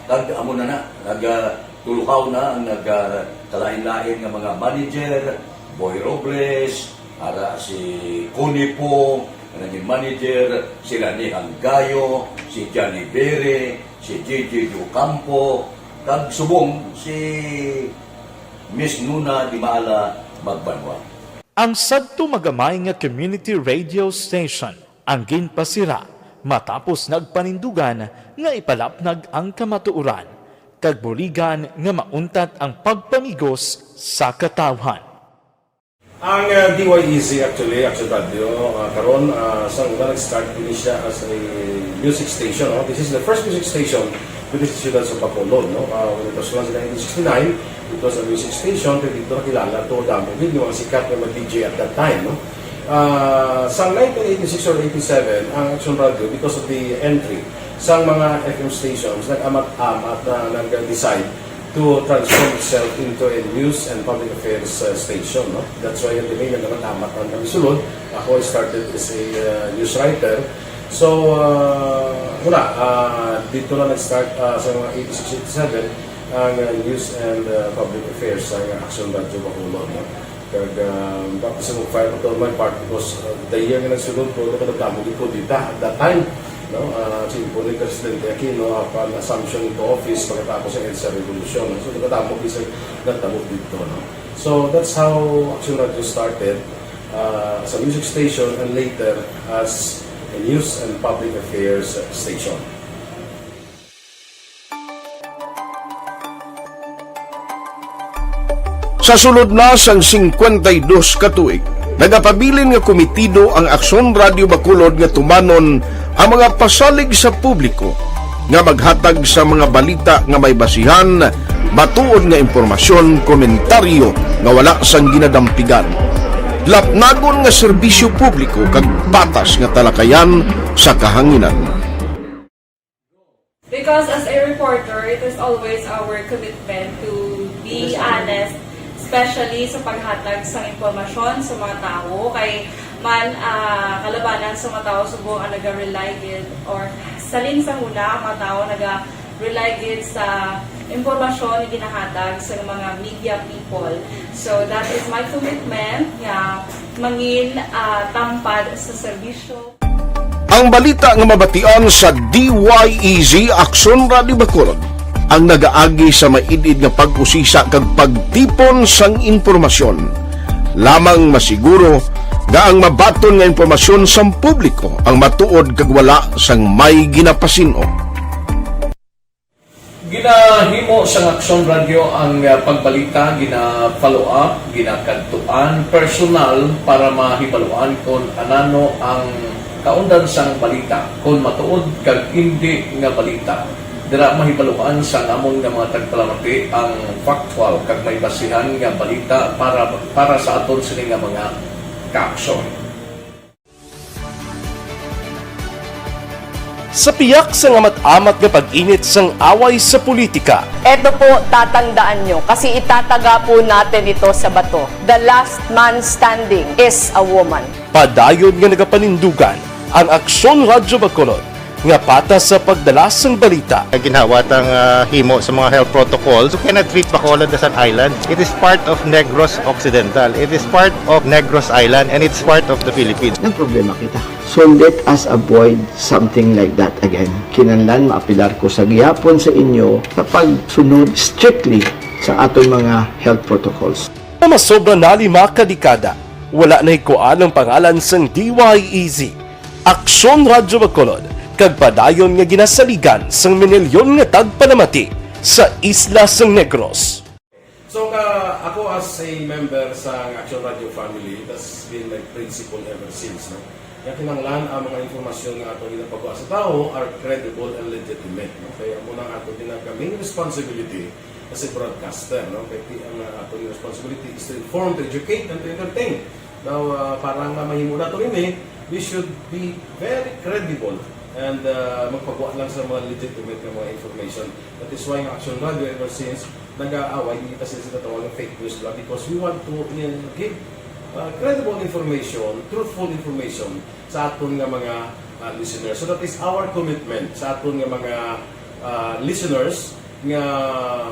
kag amo na na, nag, ah, tuluhaw na ang nag, ah, kalain-lain nga mga manager, Boy Robles, ara si Connie Pong, nga naging manager, si Rani Hanggayo, si Johnny Bere, si J J Ocampo, kag subong si Miss Nuna Dimaala Magbanwa. Ang sadto magamay nga community radio station ang ginpasira matapos nagpanindugan nga ipalapnag ang kamatuoran kag buligan nga mauntat ang pagpamigos sa katawhan. Ang, uh, D Y E Z actually, Action Radio, uh, karon, uh, sa una nag-start din siya as a music station, no? This is the first music station dito sa siyudad sa Bacolod, no? Uh, when it was launched in nineteen sixty-nine, it was a music station, pero dito nakilala to, damo gid yung mga sikat nga mga D J at that time, no? Ah, sa nineteen eighty-six or eighty-seven, ang Action Radio, because of the entry sa mga F M stations, nag-amat-amat na nag-decide to transform itself into a news and public affairs, uh, station, no? That's why the name nag-amat-amat ang kami sulod. Ako, I started as a, uh, news writer. So, uh, muna, uh, dito na nag-start, uh, sa mga eighty-six, eighty-seven, ang, uh, news and, uh, public affairs sa Action Radio Bacolod, no? Kag, ah, baptism of fire pa to my part because, ah, the year nga nagsunod ko, ano ka nagdamo gid ko dita at that time, no? Ah, si Bonnie Presidente Aquino, upon assumption into office, pagkatapos sa EDSA Revolution, no? So, nagdamo gid sa nagdamo dito, no? So, that's how Action Radio started, ah, as a music station and later as a news and public affairs station. Sa sulod na sang singkwenta y dos ka tuig, nagapabilin nga kumitido ang Aksyon Radio Bacolod nga tumanon ang mga pasalig sa publiko nga maghatag sa mga balita nga may basihan, matuod nga impormasyon, komentaryo nga wala sang ginadampigan, lapnagon nga serbisyo publiko kag patas nga talakayan sa kahanginan. Because as a reporter, it is always our commitment to be honest, especially sa paghatag sa impormasyon sa mga tawo. Kay man, ah, kalabanan sa mga tawo subong ang naga-rely gid, or salin sa huna ang mga tawo naga-rely gid sa impormasyon nga ginahatag sa mga media people. So that is my commitment nga mangin ah, tampad sa serbisyo. Ang balita nga mabatian sa D Y E Z Aksyon Radio Bacolod ang nagaagi sa maid-id nga pag-usisa kag pagtipon sang impormasyon. Lamang masiguro nga ang mabaton nga impormasyon sang publiko ang matuod kag wala sang may ginapasin-o. Ginahimo sang Aksyon Radyo ang ah, pagbalita, gina-follow up, ginakadtuan personal para mahibaluan kon anano ang kaundan sang balita, kon matuod kag indi nga balita. Dira mahibaluan sang amon nga mga tagpalamati ang factual kag may basihan nga balita para para sa aton sini nga mga kaaksyon. Sa piyak sang amat-amat nga pag-init sang away sa politika, Eto po, tatandaan nyo, kasi itataga po natin ito sa bato. The last man standing is a woman. Padayon nga nagapanindugan ang Aksyon Radyo Bacolod nga patas sa pagdala sang balita. Ginhawa tang ah, himo sa mga health protocols. You cannot treat Bacolod as an island. It is part of Negros Occidental. It is part of Negros Island and it's part of the Philippines. Nagproblema kita. So let us avoid something like that again. Kinahanglan maapilar ko sa gihapon sa inyo sa pagsunod strictly sa aton mga health protocols. Nga masobra na lima ka dekada, wala nahikuan ang pangalan sang D Y E Z, Aksyon Radyo Bacolod, kag padayon nga ginasaligan sang minilyon nga tagpalamati sa isla sang Negros. So ka ako as a member sa Action Radio family, that's been my principle ever since, no? Nga kinahanglan ang mga impormasyon nga ato ginapagawa sa tawo are credible and legitimate, no? Kaya amo nang ato ginaka main responsibility as a broadcaster, no? Kay ti- ang uh, ato responsibility is to inform, to educate, and to entertain. Now, uh, para nga mahimo nato ini, we should be very credible and uh, magpagawa lang sa mga legitimate nga mga information. That is why ang Action Radio ever since nag-aaway, hindi kasi sila tawag ng fake news lang because we want to uh, give uh, credible information, truthful information sa aton nga mga uh, listeners. So that is our commitment sa aton nga mga uh, listeners nga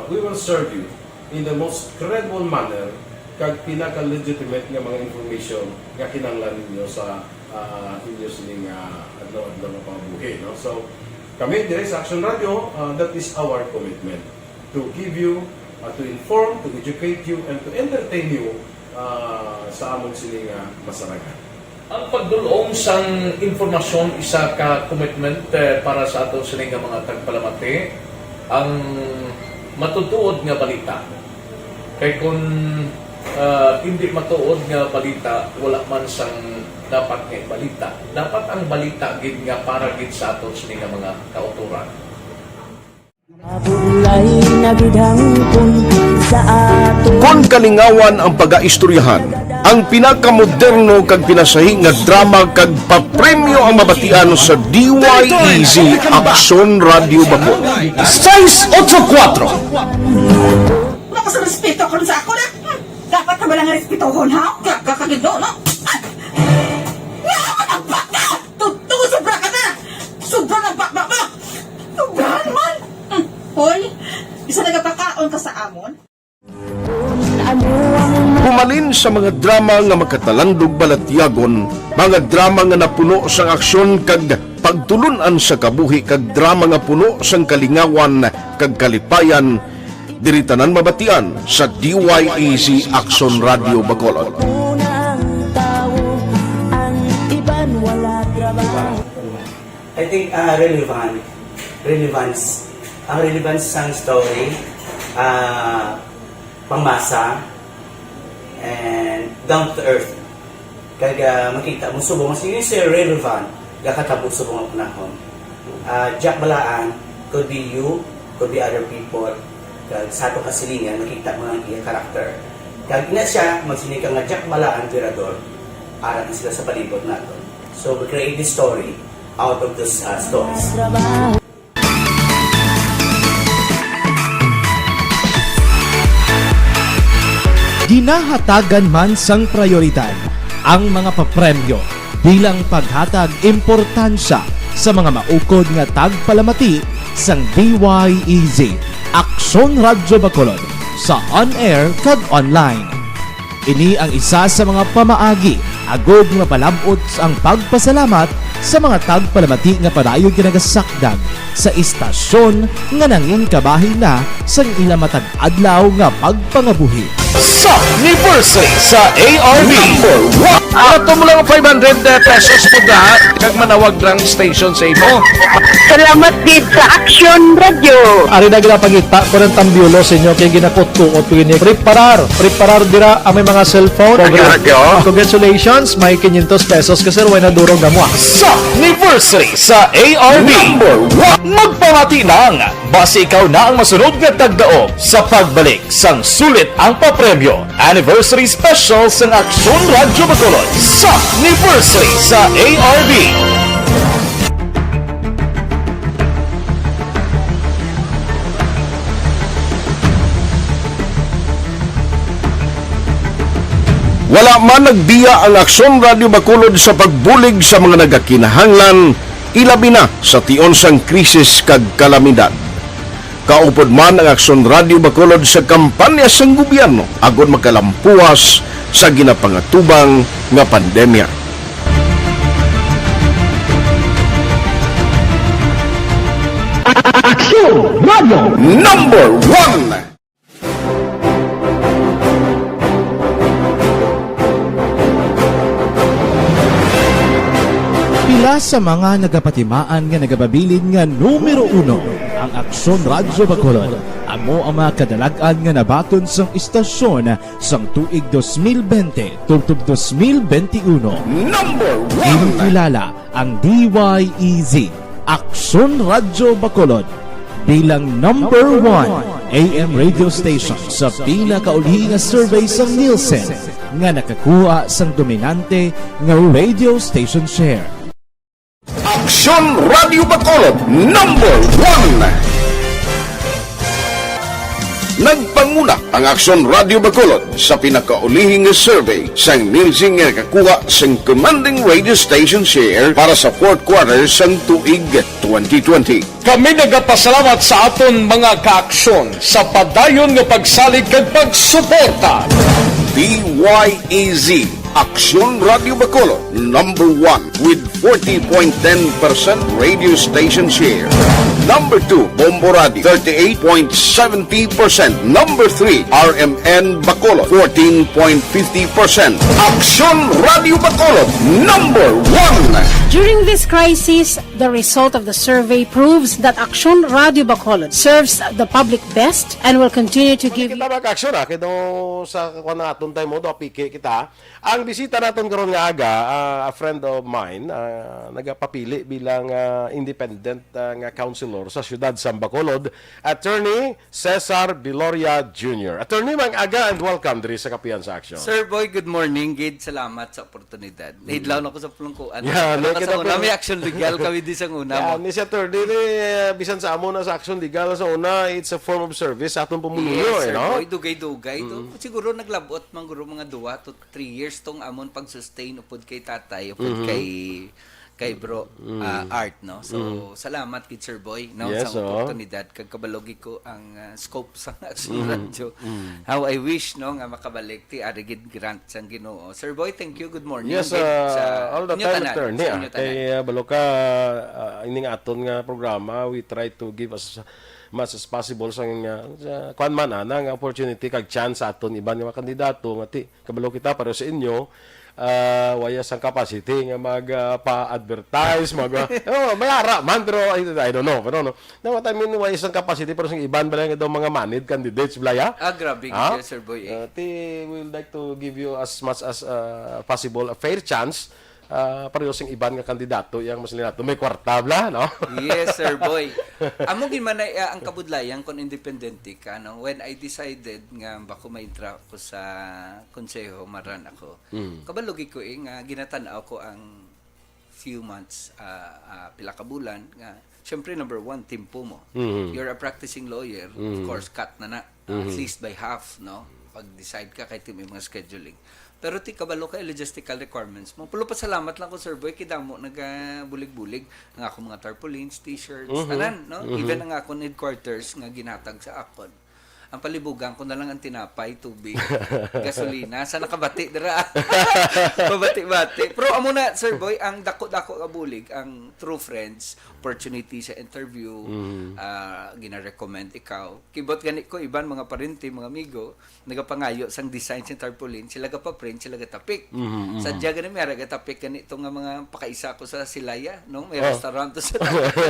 we will serve you in the most credible manner kag pinaka-legitimate nga mga information nga kinahanglan ninyo sa uh, inyo sining uh, adlaw-adlaw nga pangabuhi, no? So kami diri sa Action Radio, uh, that is our commitment to give you, uh, to inform, to educate you, and to entertain you uh, sa amon sini nga masarangan. Ang pagdul-ong sang impormasyon isa ka commitment eh, para sa aton sini nga mga tagpalamati. Ang matutuod nga balita. Kay kung ah, hindi matuod nga balita, wala man sang dapat nga balita. Dapat ang balita gid nga para gid sa aton sini nga mga kautoran. Mabulay na gid hangpon sa ato. Kon kalingawan ang pagaistoryahan, ang pinakamoderno kag pinasahi nga drama kag papremyo ang mabatian sa D Y E Z Aksyon Radio Bacolod. Seis ocho kuwatro. Wala ka sa respeto karon sa ako na. Hmm, dapat ka ba lang respetohon, ha? Gaga ka gid, no? Ay! Nga, matagpak ka! Tuto, sobra ka na! Sobra ng bakbak mo! Sobrahan man! Hmm, hoy, isa nagapakaon ka sa amon? Humalin sa mga drama nga makatalandog balatyagon, mga drama nga napuno sang aksyon kag pagtulun-an sa kabuhi kag drama nga puno sang kalingawan kag kalipayan, diri tanan mabatian sa D Y E Z Aksyon Radio Bacolod. Una ang tawo, ang iban wala trabaho. I think uh, relevant, relevance, ang relevance sang story, uh, pangmasa, and down to earth. Kag uh, makita mo subong nga sige siya relevant, gakatabo subong ang panahon. Uh, Jack Balaan could be you, could be other people. Kag sa atong kasilingan, makita mo ang iya character. Kag ina siya, magsinig ka nga Jack Balaan, Virador, arat na sila sa palibot naton. So we create this story out of those uh, stories. Ginahatagan man sang prayoridad ang mga papremyo bilang paghatag importansya sa mga maukod nga tagpalamati sang D Y E Z. Aksyon Radyo Bacolod sa on-air kag online. Ini ang isa sa mga pamaagi agod nga mapalab-ot ang pagpasalamat sa mga tagpalamati nga padayon nga nagasakdag sa istasyon nga nangin kabahin na sang ila matag adlaw nga pagpangabuhi. Sa anniversary sa A R B. Number one. Ato mo lang five hundred pesos mo da, kag manawag lang station sa imo. Salamat gid sa Action Radio. Ari na ginapangita ko ng tambyulo sa inyo kay ginakutkuot ko ini. Preparar, preparar dira ang may mga cellphone. Action Radio. Congratulations, may quinientos pesos ka, sir, way na durog na mo, ah. Sa anniversary sa A R B. Number one. Magpamati lang, basi ikaw na ang masunod nga tagdaog sa pagbalik sang sulit ang papremyo. Anniversary Special sang Aksyon Radyo Bacolod sa anniversary sa A R B. Wala man nagbiya ang Aksyon Radyo Bacolod sa pagbulig sa mga nagakinahanglan, ilabi na sa tion sang krisis kag kalamidad. Kaupod man ang Aksyon Radyo Bacolod sa kampanya sang gobyerno agod makalampuas sa ginapangatubang nga pandemya. Aksyon Radyo Number One. Pila sa mga nagapatimaan nga nagapabilin nga numero uno ang Aksyon Radyo Bacolod, amo ang mga kadalag-an nga nabaton sang istasyon sang tuig dos mil bente tubtob dos mil bente uno. Number one. Ginkilala ang D Y E Z, Aksyon Radyo Bacolod, bilang number one A M radio station sa pinakauli nga survey sang Nielsen nga nakakuha sang dominante nga radio station share. Aksyon Radio Bacolod, number one. Nagpanguna ang Aksyon Radio Bacolod sa pinakaulihing survey sang Nielsen nga nakakuha sang commanding radio station share para sa fourth quarter sang tuig twenty twenty. Kami nagapasalamat sa aton mga kaaksyon sa padayon nga pagsalig kag pagsuporta. D Y E Z, Aksyon Radio Bacolod, number one with forty point ten percent radio station share. Number two, Bombo Radio, thirty-eight point seventy percent. Number three, R M N Bacolod, fourteen point fifty percent. Aksyon Radio Bacolod, number one. During this crisis, the result of the survey proves that Aksyon Radio Bacolod serves the public best and will continue to give. Kita ba ka aksyon, ah? Kaya daw sa kuwan na aton time mo, daw piki kita. Ang bisita naton karon nga aga, ah, a friend of mine, ah, nagapapili bilang, ah, independent, ah, nga councilor sa siyudad sa Bacolod, Attorney Cesar Biloria Junior. Attorney, maayong aga and welcome diri sa Kapihan sa Aksyon. Sir Boy, good morning. Gid, salamat sa oportunidad. Nahidlaw na ko sa pulungkuan. Yeah, pero no, ka sa kita una, pwede may action legal kami di sa una. Yeah, mo. Ni si Attorney, ni, eh, bisan sa amo na sa action legal sa una, it's a form of service sa atong pumunuyo, yes, eh, Sir no? Boy, dugay-dugay. Mm. Siguro naglabot man guro mga duwa to three years tong amon pag-sustain upod kay tatay, upod Mhm. kay, kay bro, Mm. ah, Art, no? So, Mm. salamat gid, Sir Boy, no, Yes, sa oh. oportunidad. Kag kabalo gid ko ang, ah, scope sa Aksyon Mm. Radyo. Mm. How I wish, no, nga makabalik ti ari gid grant sang Ginoo. Sir Boy, thank you. Good morning Yes, gid ah, sa all the inyo time, tanan, Attorney, sa ah. inyo tanan. Kay, ah, balo ka, ah, ining aton nga programa, we try to give as much as possible sa, ah, sa kuwan man, ah, nga opportunity kag chance sa aton iban nga mga kandidato nga ti-, kabalo kita, pero sa inyo, ah, waya sang capacity nga mag, ah, pa-advertise, mag, oh, may ara man, pero I, I don't know, pero no. No, what I mean, waya sang capacity, pero sang iban bala nga daw mga manid candidates, bala, ya? Ah, grabe gid Ha? yun, Sir Boy, eh. Ah, ti, we would like to give you as much as, ah, possible a fair chance, ah, pareho sang iban nga kandidato, yang mas nila to may kwarta, bala, no? Yes, Sir Boy. Amo gid man ay, ah, ang kabudlayan kon independente ka, no? When I decided nga bako maintra ko sa konseho, maran ako. Mm. Kabalo gid ko, eh, nga ginatan-aw ko ang few months, ah, ah, pila ka bulan nga, syempre, number one, timpo mo. Mhm. You're a practicing lawyer, of Mhm. course, cut na na, ah, at Mhm. least by half, no? Pag-decide ka kay tim-, mga scheduling. Pero ti kabalo kay logistical requirements mo. Pero pasalamat lang ko, Sir Boy, kay damo nagabulig-bulig ang akong mga tarpaulins, t-shirts, Mhm. tanan, no? Mhm. Even ang akong headquarters nga ginhatag sa akon. Ang palibugan ko na lang ang tinapay, tubig, gasolina. Sa nakabati dira. Pabati-bati. Pero amo na, Sir Boy, ang dako-dako nga bulig, ang true friends, opportunity sa interview, Mhm. ah, gina-recommend ikaw. Kibot gani ko, iban mga parente, mga amigo, nagapangayo sang design sa tarpaulin, sila gapaprint, sila gatapik. Mhm, mhm. Sadya gani, may ara gatapik gani to nga mga pakaisa ko sa Silaya, no? May Oh. restaurant to sa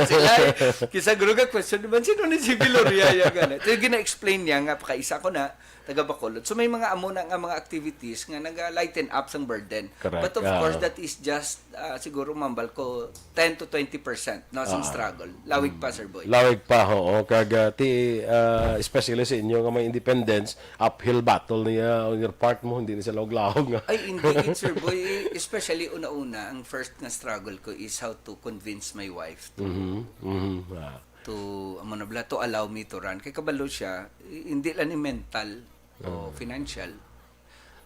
Silaya. Kisa guro ga question naman, sino ni si Gloria ya gani? So, gina-explain niya nga pakaisa ko na, taga Bacolod. So, may mga amo na nga mga activities nga naga-lighten up sang burden. Correct. But of Ah. course, that is just, ah, siguro mambal ko, ten to twenty percent, no, sang Ah. struggle. Lawig pa, Mm. Sir Boy. Lawig pa, oo. Kag, ah, ti, ah, especially sa inyo nga may independence, uphill battle niya on your part mo, hindi na sa lawag-lawag nga. Ay, indeed, Sir Boy. Especially una-una, ang first nga struggle ko is how to convince my wife to Mhm, mhm, ah. to, amo na bala, to allow me to run. Kay kabalo siya, i-, hindi lang ni mental o Ah. financial,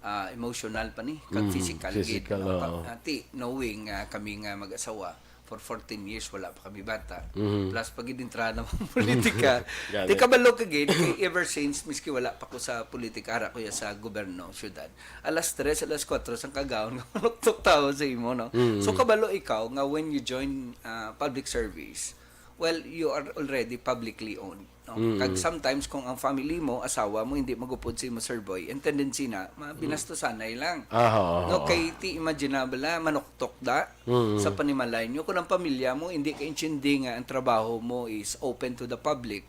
ah, emotional pa ni, kag Mhm, physical gid, physical, no? Pa-, oo. ah, ti, knowing nga kami nga mag-asawa, for fourteen years, wala pa kami bata. Mhm. Plus, pag gid entrada mo politika, Gani. ti kabalo ka gid, kay ever since, miski wala pa ko sa politika, ara ko ya sa gobyerno, syudad. Alas tres, alas kuwatro, sang kagahon nga manuktok tawo sa imo, no? Mhm. So, kabalo ikaw nga when you join, ah, public service, well, you are already publicly owned, no? Mm. Kag sometimes kung ang family mo, asawa mo, hindi magupod sa imo, Sir Boy, ang tendency na, ma-, Mm. binastusanay lang. Ah, oo, No, oo. kay ti imaginable na, manuktok da Mm. sa panimalay nyo. Kung ang pamilya mo, hindi ka intindi nga ang trabaho mo is open to the public,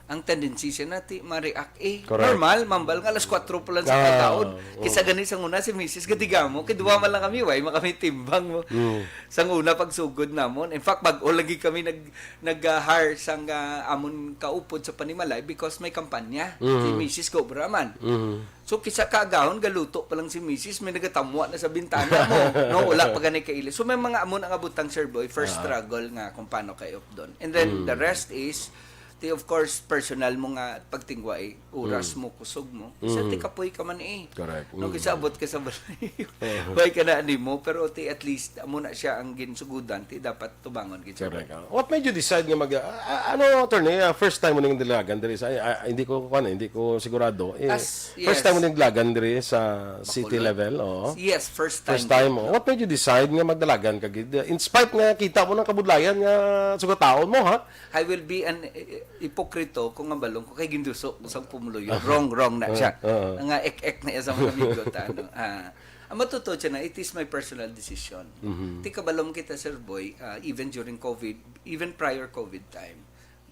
ang tendency siya na ti ma-react, eh, Correct. normal, mambal nga alas kuwatro pa lang sa Ah, kagahon. oo. Kisa gani sa una, si misis, gadiga mo, kay duwa man lang kami, way man kami timbang mo. Mm. Sang una, pagsugod namon. In fact, bag-o lagi kami nag-, nag-, ah, hire sang, ah, amon kaupod sa panimalay because may kampanya. Si Mhm. misis ko, Braman. Mhm. So, kisa kaagahon, galuto pa lang si misis, may nagatamwa na sa bintana mo. No, wala pa gani kaili. So, may mga amon ang abutang, Sir Boy, first Ah. struggle nga kung paano kay updon. And then, Mm. the rest is, ti, of course, personal mo nga pagtingwa, eh. Oras Mm. mo, kusog mo. Kisa Mm. ti kapoy ka man, eh. Correct. No, Mm. kisa abot ka sa balay. Oo. Way ka na animo, pero ti at least, amo na siya ang ginsugudan, ti dapat tubangon gid siya. Correct. Ah, what made you decide nga mag, ah, ah, ano, attorney, ah, first time mo ning dalagan diri sa, ay, ah, hindi ko, kuwan, hindi ko sigurado. Eh, As, first yes. time mo ning dalagan diri sa city Bacolod. level, oo. Yes, first time First time, ko. oh. What made you decide nga magdalagan ka gid? In spite nga kita mo ng kabudlayan nga sugataon mo, ha? I will be an, eh, ipokrito kung ang balong ko kay ginduso ko sang pumuluyo. Aha. Wrong, wrong na Ah, siya. ah. Nga ek-ek na iya sa mga amigo ta, ano. Ah, ang matutuo siya na, it is my personal decision. Mhm. Ti kabalom kita, Sir Boy, ah, even during COVID, even prior COVID time,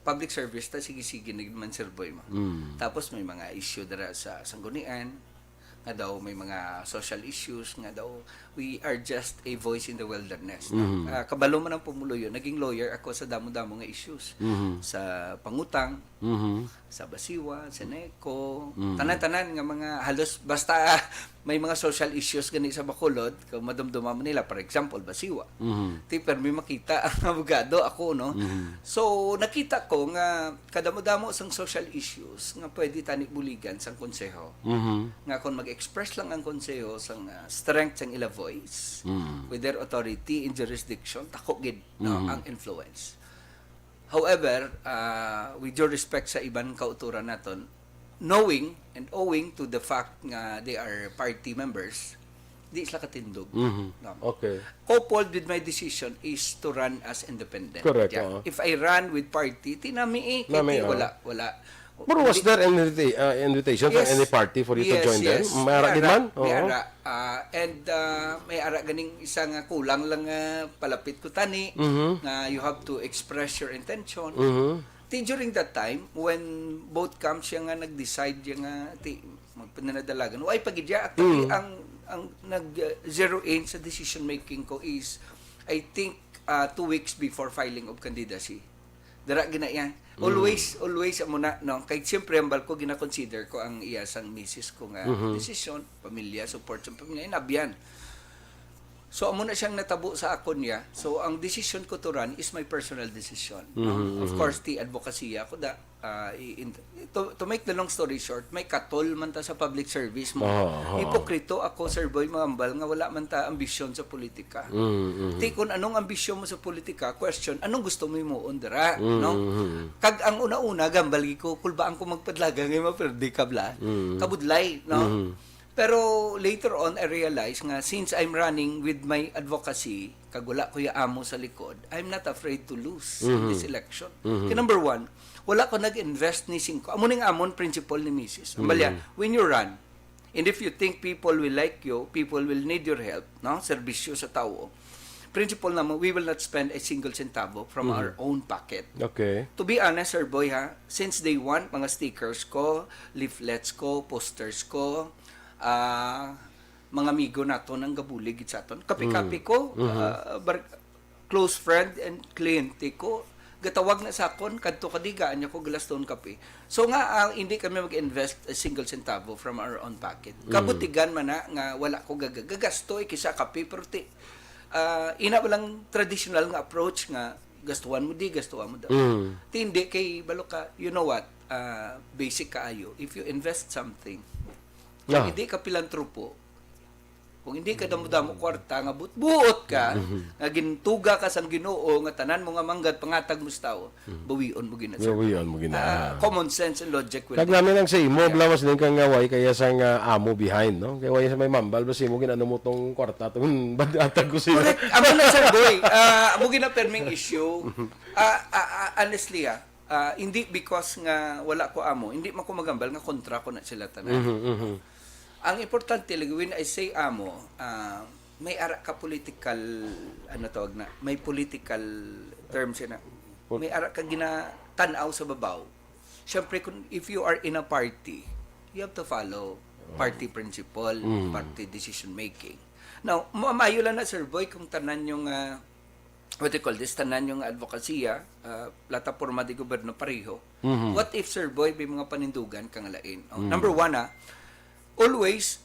public service ta, sige-sige na gid man, Sir Boy, mo. Mm. Tapos may mga issue dira sa Sanggunian, nga daw may mga social issues, nga daw we are just a voice in the wilderness. Mhm. Ah, kabalo man ang pumuluyo, naging lawyer ako sa damo-damo nga issues. Mhm. Sa pangutang, Mhm. sa basiwa, sa neco, Mhm. tanan-tanan nga mga halos basta may mga social issues gani sa Bacolod, kung madumduma mo nila, for example, basiwa. Mhm. Ti, permi makita ang abogado, ako, no? Mhm. So, nakita ko nga kadamo-damo sang social issues nga pwede tani buligan sang konseho. Mhm. Nga kung mag-express lang ang konseho sang, ah, strength sang ila voice, Mhm. with their authority in jurisdiction, tako gid, no, Mhm. ang influence. However, ah, with due respect sa iban kauturan naton, knowing and owing to the fact nga they are party members, di sila katindog. Mhm. No? Okay. Coupled with my decision is to run as independent. Correct, Yeah. oo. If I run with party, ti nami eh, kay Nami, ti oo. wala, wala. But was Hindi there an invita-, uh, invitation from Yes. any party for you to Yes, join them? yes. May ara May gid ara. man? May Oo. ara. Ah, and, ah, may ara ganing isa nga kulang lang nga palapit ko tani, Mhm. nga you have to express your intention. Mhm. Ti during that time, when both camps siya nga nag-decide siya nga, ti, magpananadalagan. Why pa gid ya? Actually, Mm. ang, ang nag, uh, zero in sa decision making ko is, I think, uh, two weeks before filing of candidacy. Dara gina yan. Mm. Always, always amo na, no? Kay siyempre, ang balko, gina-consider ko ang iya sang misis ko nga Mhm. desisyon, pamilya, support sa pamilya, inabyan. So, amo na siyang natabo sa akon niya. So, ang decision ko to run is my personal decision, no? Mhm, Of mhm. course, ti advokasya ko da, Ah, i-, in-, to, to make the long story short, may katol man ta sa public service mo. Oo, oo. Hipokrito ako, Sir Boy, mangambal nga wala man ta ambisyon sa politika. Mm, mm. Ti kung anong ambisyon mo sa politika, question, anong gusto mo himuon dira, Mm, no? mm. Kag ang una-una, gambal gi ko, kulbaan ko magpadlaga nga maperdi ka bala. Mm. Kabudlay, no? Mm. Pero later on, I realized nga since I'm running with my advocacy, kag wala ko ya amo sa likod, I'm not afraid to lose in Mhm. this election. Mhm. Kay number one, wala ko nag-invest ni singko. Amo ning amon principle ni Misis. Ang balya, Mhm. when you run, and if you think people will like you, people will need your help, no? Serbisyo sa tawo. Principle namo, we will not spend a single centavo from Mhm. our own pocket. Okay. To be honest, Sir Boy, ha, since day one, mga stickers ko, leaflets ko, posters ko, ah, mga amigo naton ang gabulig gid sa aton. Kapi-kapi Mm. ko, Mhm. ah, bar-, close friend and kliyente ko, gatawag na sa akon, "Kadto ka di, gaan niya ko galaston kape." So nga, ah, hindi kami mag-invest a single centavo from our own pocket. Mm. Kabutigan man na nga wala ko gag-, gagasto, eh, kisa kape, pero ti, ah, ina lang traditional nga approach nga gastuhan mo di, gastuhan mo daw. Mm. Ti hindi kay balo ka, you know what, ah, basic kaayo. If you invest something, Yeah. kung hindi ka pilantropo, kung hindi ka damo-damo kwarta nga buot-buot ka, Mhm. nga gintuga ka sang Ginoo, nga tanan mo nga manggad pangatag mo sa tawo, bawion mo gina. Bawion mo gina. Ah, common sense and logic will Kag dictate. namin ang sa imo, Yeah. bala mas ning kang nga way kaya sang, ah, amo behind, no? Kaya way sa may mambal, basi mo ginano mo tong kwarta, tong bad-, atag ko sila. Correct. Amo na, Sir Boy. Ah, amo gina perming issue. Ah, ah, ah, honestly, ah, ah, hindi because nga wala ko amo, hindi man ko magambal nga kontra ko na sila tanan. Mhm, mhm. Ang importante lagi, when I say amo, ah, may ara ka political, ano tawag na, may political term siya na, Pol- may ara ka ginatan-aw sa babaw. Siyempre, kung, if you are in a party, you have to follow party principle, Mm. party decision making. Now, ma-, maayo lang na, Sir Boy, kung tanan yung, ah, what you call this, tanan yung advokasya, ah, plataporma di gobyerno pareho. Mhm. What if, Sir Boy, may mga panindugan ka nga lain? Oh, Mm. Number one, ah, always,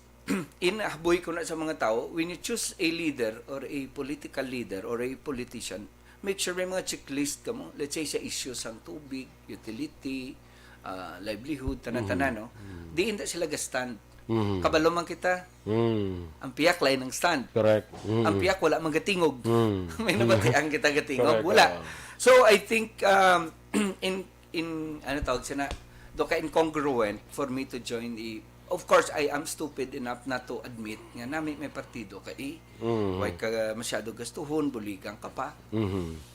in haboy ko na sa mga tao, when you choose a leader or a political leader or a politician, make sure may mga checklist ka mo. Let's say, sa issues sang tubig, utility, ah, livelihood, tanan-tanan, no? Diin ta sila ga-stand. Mhm. Kabalo man kita, Mm. ang piyak lain ang stand. Correct. Mm. Ang piyak wala man gatingog. Mm. May nabatian kita gatingog. Correct, Wala. oo. So, I think, um, in, in, ano tawag siya na, do ka incongruent for me to join the, of course, I am stupid enough not to admit nga nami may partido ka, eh. Mm. Why ka masyado gastuhon, buligan ka pa. Mhm.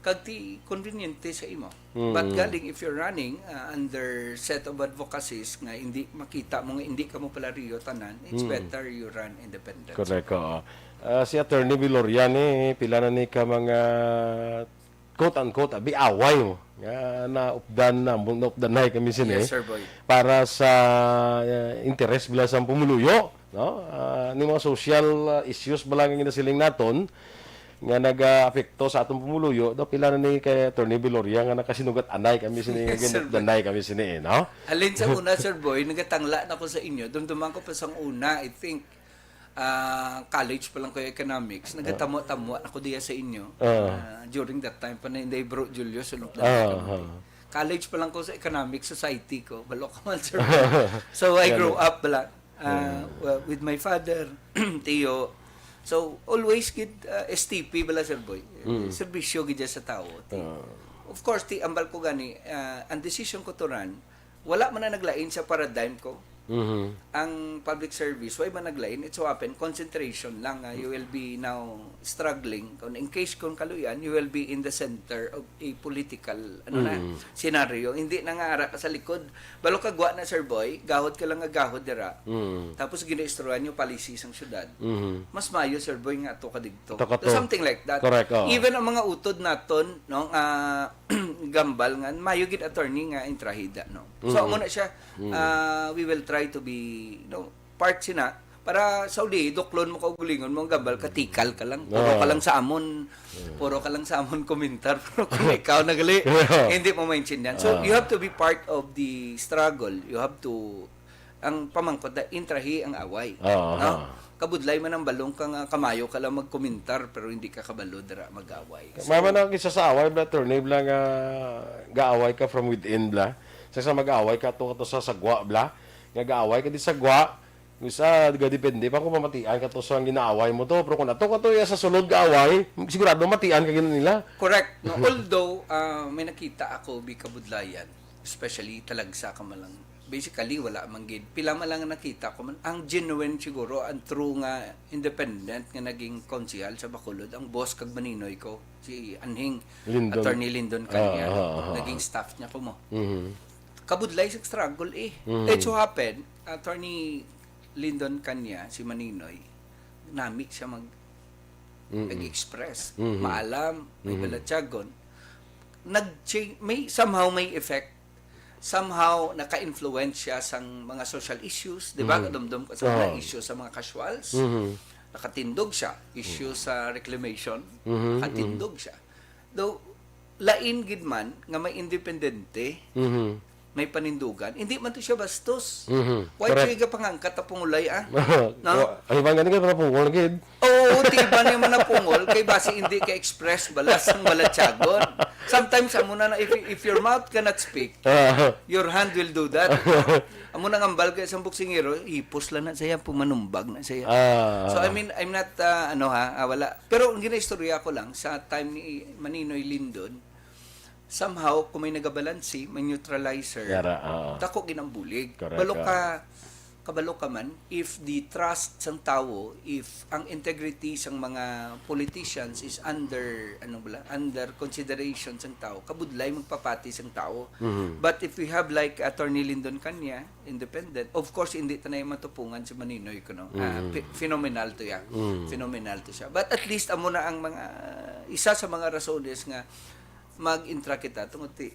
Kag ti conveniente sa imo. Mm. But galing, if you're running, uh, under set of advocacies nga hindi makita mo nga hindi ka mo pala Rio tanan, it's Mm. better you run independent. Correct, oo. Ah, si Attorney Viloria ni, pila na ni ka mga quote-unquote, abi, away mo. Nga naupdan na, naupdan na kami sini. Yes, Sir Boy. Para sa, ah, interes bala sang pumuluyo, no? Ah, ni mga social, ah, issues bala nga ginasiling naton nga nagaapekto sa atong pumuluyo, daw pila na ni kay Attorney Viloria nga nakasinugat anay kami sini, nga Yes, Sir Boy. ginupdanay kami sini, eh, no? Halin sa una, Sir Boy, nagatangla na ko sa inyo. Dumduman ko pa sang una, I think, ah, college pa lang ko yung economics. Nagatamwa-tamwa na ko diya sa inyo. Ah. Ah, during that time pa na hindi, Bro Julio, sunod na Ah, kami. ah. College pa lang ko sa economic society ko. Balo ka man, Sir Boy. So, I Yan. Grew up bala, ah, well, with my father, tiyo. So, always gid, ah, S T P bala, Sir Boy. Mm. Serbisyo gid siya sa tao. Ti-, Ah. Of course, ti ambal ko gani, ah, ang decision ko to run, wala man na naglain sa paradigm ko. Mhm. Ang public service, why man naglain? It so happen, concentration lang nga you will be now struggling. Kung in case kung kaluyan, you will be in the center of a political, ano na, Mm. scenario. Hindi na nga ara ka sa likod. Balo ka gwa na, Sir Boy, gahod ka lang nga gahod dira. Mm. Tapos ginaistoryahan yung policy sang syudad. Mhm. Mas mayo, Sir Boy, nga ato ka digto. Ato ka So, to. something like that. Correct, oo. Even ang mga utod naton, no, nga gambal nga, mayo gid, attorney, nga intrahida, no? So, Mhm. amo na siya, Mhm. ah, we will try to be, no, part sina, para sa uli, duklon mo kaugalingon mo ang gambal, katikal ka lang, puro Oo. ka lang sa amon, puro ka lang sa amon komentar, pero kung ikaw nagali, Oo. hindi mo maintindihan. So, Oo. You have to be part of the struggle. You have to, ang pamangkot na, intrahi ang away. Oo, No? oo. Kabudlay man ang balong ka nga kamayo ka lang magkomentar, pero hindi ka kabalo dira mag-away. So, Mama na kisa sa away, bla, attorney, bla, nga gaaway ka from within, bla. Sa, sa mag-away ka to, ka to sa sagwa, bla. Nga gaaway ka di sagwa, isa, gadepende pa kung mamatian ka to sa ginaaway mo to. Pero kung ato ka to iya sa sulod gaaway, sigurado matian ka gina nila. Correct. No, although, ah, may nakita ako, bi kabudlayan, especially talagsa ka man lang. Basically, wala man gid. Pila man lang nakita ko man. Ang genuine siguro, ang true nga independent nga naging konsehal sa Bacolod, ang boss kag maninoy ko, si Anhing, Lindon. Attorney Lindon Canya. Ah, ah, ah, ah. Naging staff niya ko mo. Mhm. Kabudlay sa struggle eh. Mhm. It so happen, Attorney Lindon Canya, si Maninoy, nami siya mag Mm-mm. nag-express. Mhm. Maalam, may Mhm. balatyagon. Nag-change, may, somehow may effect. Somehow naka-influence siya sang mga social issues, di ba? Mhm. Kadumdum ko sa mga Ah. issues sa mga casuals. Mhm. Nakatindog siya. Issue Mhm. sa reclamation, Mhm, nakatindog siya. Though, lain gid man nga may independente, Mhm. may panindugan, hindi man to siya bastos. Mhm. Why Correct. siya gapangangkat ta pungulay, ah? No? Wa-, ay, bang gani ka na pungol, gid? Oo, di ba niya man napungol? Kay basi hindi ka express, balas ang balatyagon. Sometimes, amo na na, if, if your mouth cannot speak, Ah. your hand will do that. Amo nang ambal kay isang boksingero, ipos lang na siya, pumanumbag na siya. Ah. So, I mean, I'm not, ah, ano ha, ah, wala. Pero ang ginaistorya ko lang, sa time ni Maninoy Lindon, somehow, kung may nagabalansi, may neutralizer, Yara, ah. dako ginambulig. Correct, Balo ah. ka, kabalo ka man, if the trust sang tawo, if ang integrity sang mga politicians is under, ano bala, under consideration sang tawo, kabudlay magpapati sang tawo. Mhm. But if we have like Attorney Lindon Canya, independent, of course, hindi ta na yung matupungan si Maninoy, kuno. Ah, Mhm. phe-, phenomenal to ya. Mhm. Phenomenal to siya. But at least, amo na ang mga, isa sa mga rasones nga mag-intra kita, tungod ti,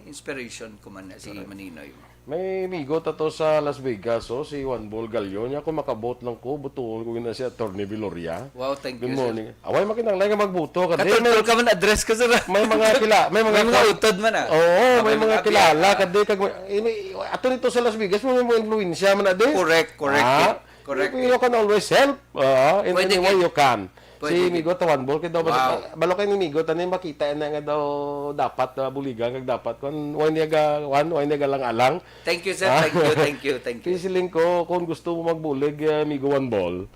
inspiration ko man na si Correct. Maninoy. May amigo ta to sa Las Vegas, oh, si Juan Bol Galion. Niya, kung makabot lang ko, butuon ko gina si Attorney Viloria. Wow, thank Good you, sir. morning. Away, makinanglay nga magbuto. Kadi, Katultol may, ka man, address ka, sir. may mga kila-, may mga May mga ka-, utod man, ah. Oo, may May mga mga kilala. abya, ah. Kadi, kag, eh, may, ato dito sa Las Vegas, may mga influensya man na din. Correct, correct, Ah? correct, correct. You can always help, ah, in Pwede any way gid. you can. Pwede Si gid. Migo Tawanbol, kay daw, Wow. balo kay ni Migo, tani makita na nga daw dapat, ah, buligan, kag dapat, kung why niya ga-, wan, why niya galang-alang. Thank you, sir. Ah. Thank you, thank you, thank you. Pisiling ko, kung gusto mo magbulig, ah, Migo Wanbol,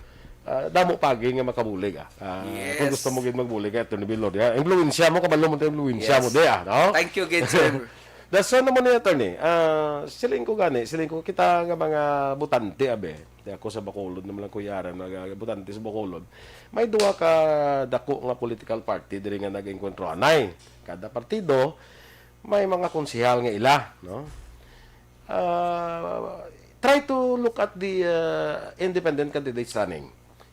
ah, damo pagi nga makabulig, ah. Ah, Yes. kung gusto mo gid magbulig, ah, Attorney Villoria, impluwensya mo, kabalo mo, impluwensya Yes. mo, di, ah, no? Thank you gid, sir. That's all naman ni Attorney. Ah, siling ko gani, siling ko kita nga mga butante, abe. Di ako sa Bacolod naman lang kuyaran, mga butante sa Bacolod. May duha ka dako nga political party diri nga nag-engkwentro anay. Kada partido, may mga konsehal nga ila, no? Ah, try to look at the, ah, independent candidates running.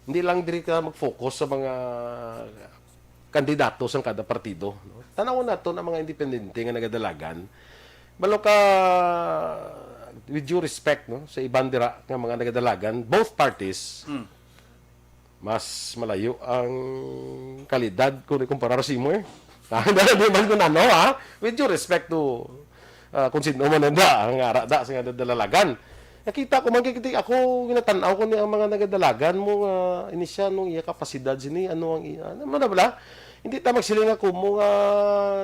Hindi lang diri ka mag-focus sa mga kandidato sang kada partido, no? Tan-awon naton ang mga independente nga nagadalagan. Balo ka, with due respect, no, sa iban dira nga mga nagadalagan, both parties, Hmm. mas malayo ang kalidad kung ikumparar sa imo, eh. Di man ko nano, ha? With due respect to, ah, kung sino man nanda ang ara da sa nga dalalagan. Nakita ko man, kay ako ginatan-aw ko ni ang mga nagadalagan mo nga, ini siya, nung iya kapasidad sini, ano ang iya, ano man na bala? Hindi ta magsiling nga kumo nga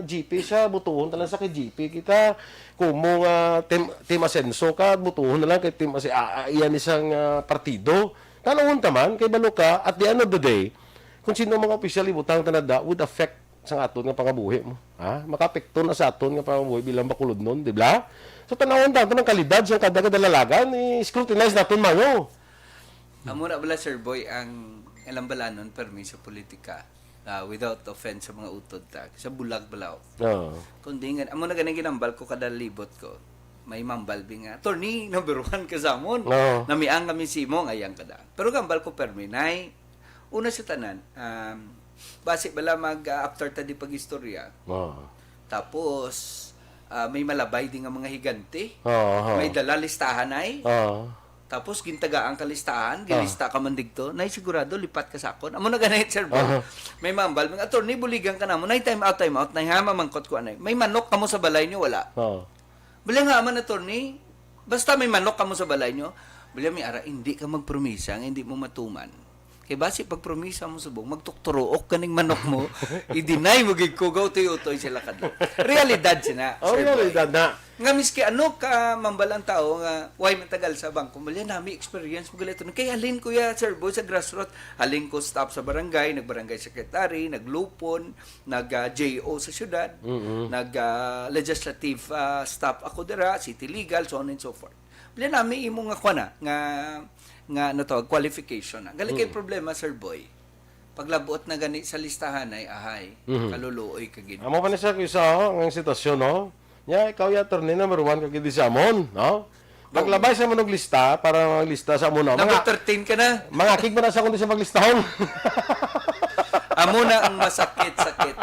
G P siya, butuhon ta lang sa kay G P. Kita, kumo nga Team, Team Asenso ka, butuhon na lang kay Team Ase-, ah, ah, iya ni siyang, ah, partido. Tan-awon ta man, kay balo ka, at the end of the day, kung sino ang mga opisyal ibutang ta na da, would affect sa aton nga pangabuhi mo. Ha? Makaapekto na sa aton nga pangabuhi bilang Bacolodnon, di ba? So, tan-awon ta, ang kalidad sa kada kadalalagan, i-scrutinize naton, mayo. Amo na bala, Sir Boy, ang alam balanon permi sa politika, ah, without offense sa mga utod ta, sa bulag bala, oh. Oo. Kundi nga, amo na ganing ginambal ko kada libot ko. May mambal bi nga, "Attorney, number one ka sa amon. Oo. Namiang kami sa imo, nga yang ka da." Pero gambal ko permi, nay, una sa tanan, um, basi bala mag, ah, after ta di pag-istorya. Oo. Tapos, ah, may malabay di nga mga higante. Oo, oo. May dala listahan ay. Oo. Tapos gintagaan ka listahan, Ah. gilista ka man digto. Nay, sigurado lipat ka sa akon. Amo na gani, Sir Boy. Aha. May mambal, mga attorney, buligan ka namo. Nay, time out, time out. Nay, ha, mamangkot ko, anay. May manok kamo sa balay niyo, wala? Oo. Bali nga man, attorney, basta may manok kamo sa balay niyo, bali may ara, hindi ka magpromisa nga hindi mo matuman. Kay basi pag promisa mo subong, magtukturuok kaning manok mo, i-deny mo gid ko, gautoy-utoy sila kadto. Realidad sina, Oh, Sir Boy. Realidad na. Nga miski ano ka mambal ang tao nga, "Why matagal sa bangko?" Mali, nami experience mo gali ito. Kay halin ko ya, Sir Boy, sa grassroots. Halin ko staff sa barangay, nag-barangay secretary, naglupon, nag, ah, J O sa syudad, Mm-mm. nag, ah, legislative, ah, staff ako dira, city legal, so on and so forth. Mali, nami imo nga kuwan na, nga, nga ano to, qualification na. Gali kay Mm. problema, Sir Boy. Paglabot na gani sa listahan ay ahay, Mhm. kaluluoy ka gid. Amo pa ni sa isa, oh, ang sitwasyon, no? Nya, ikaw ya, attorney number one ka gid sa amon, no? Paglabay sa manog lista, para maglista sa amon, no? Number Mga, thirteen ka na. Mga kig man sa kundi sa maglistahon. Amo na ang masakit-sakit.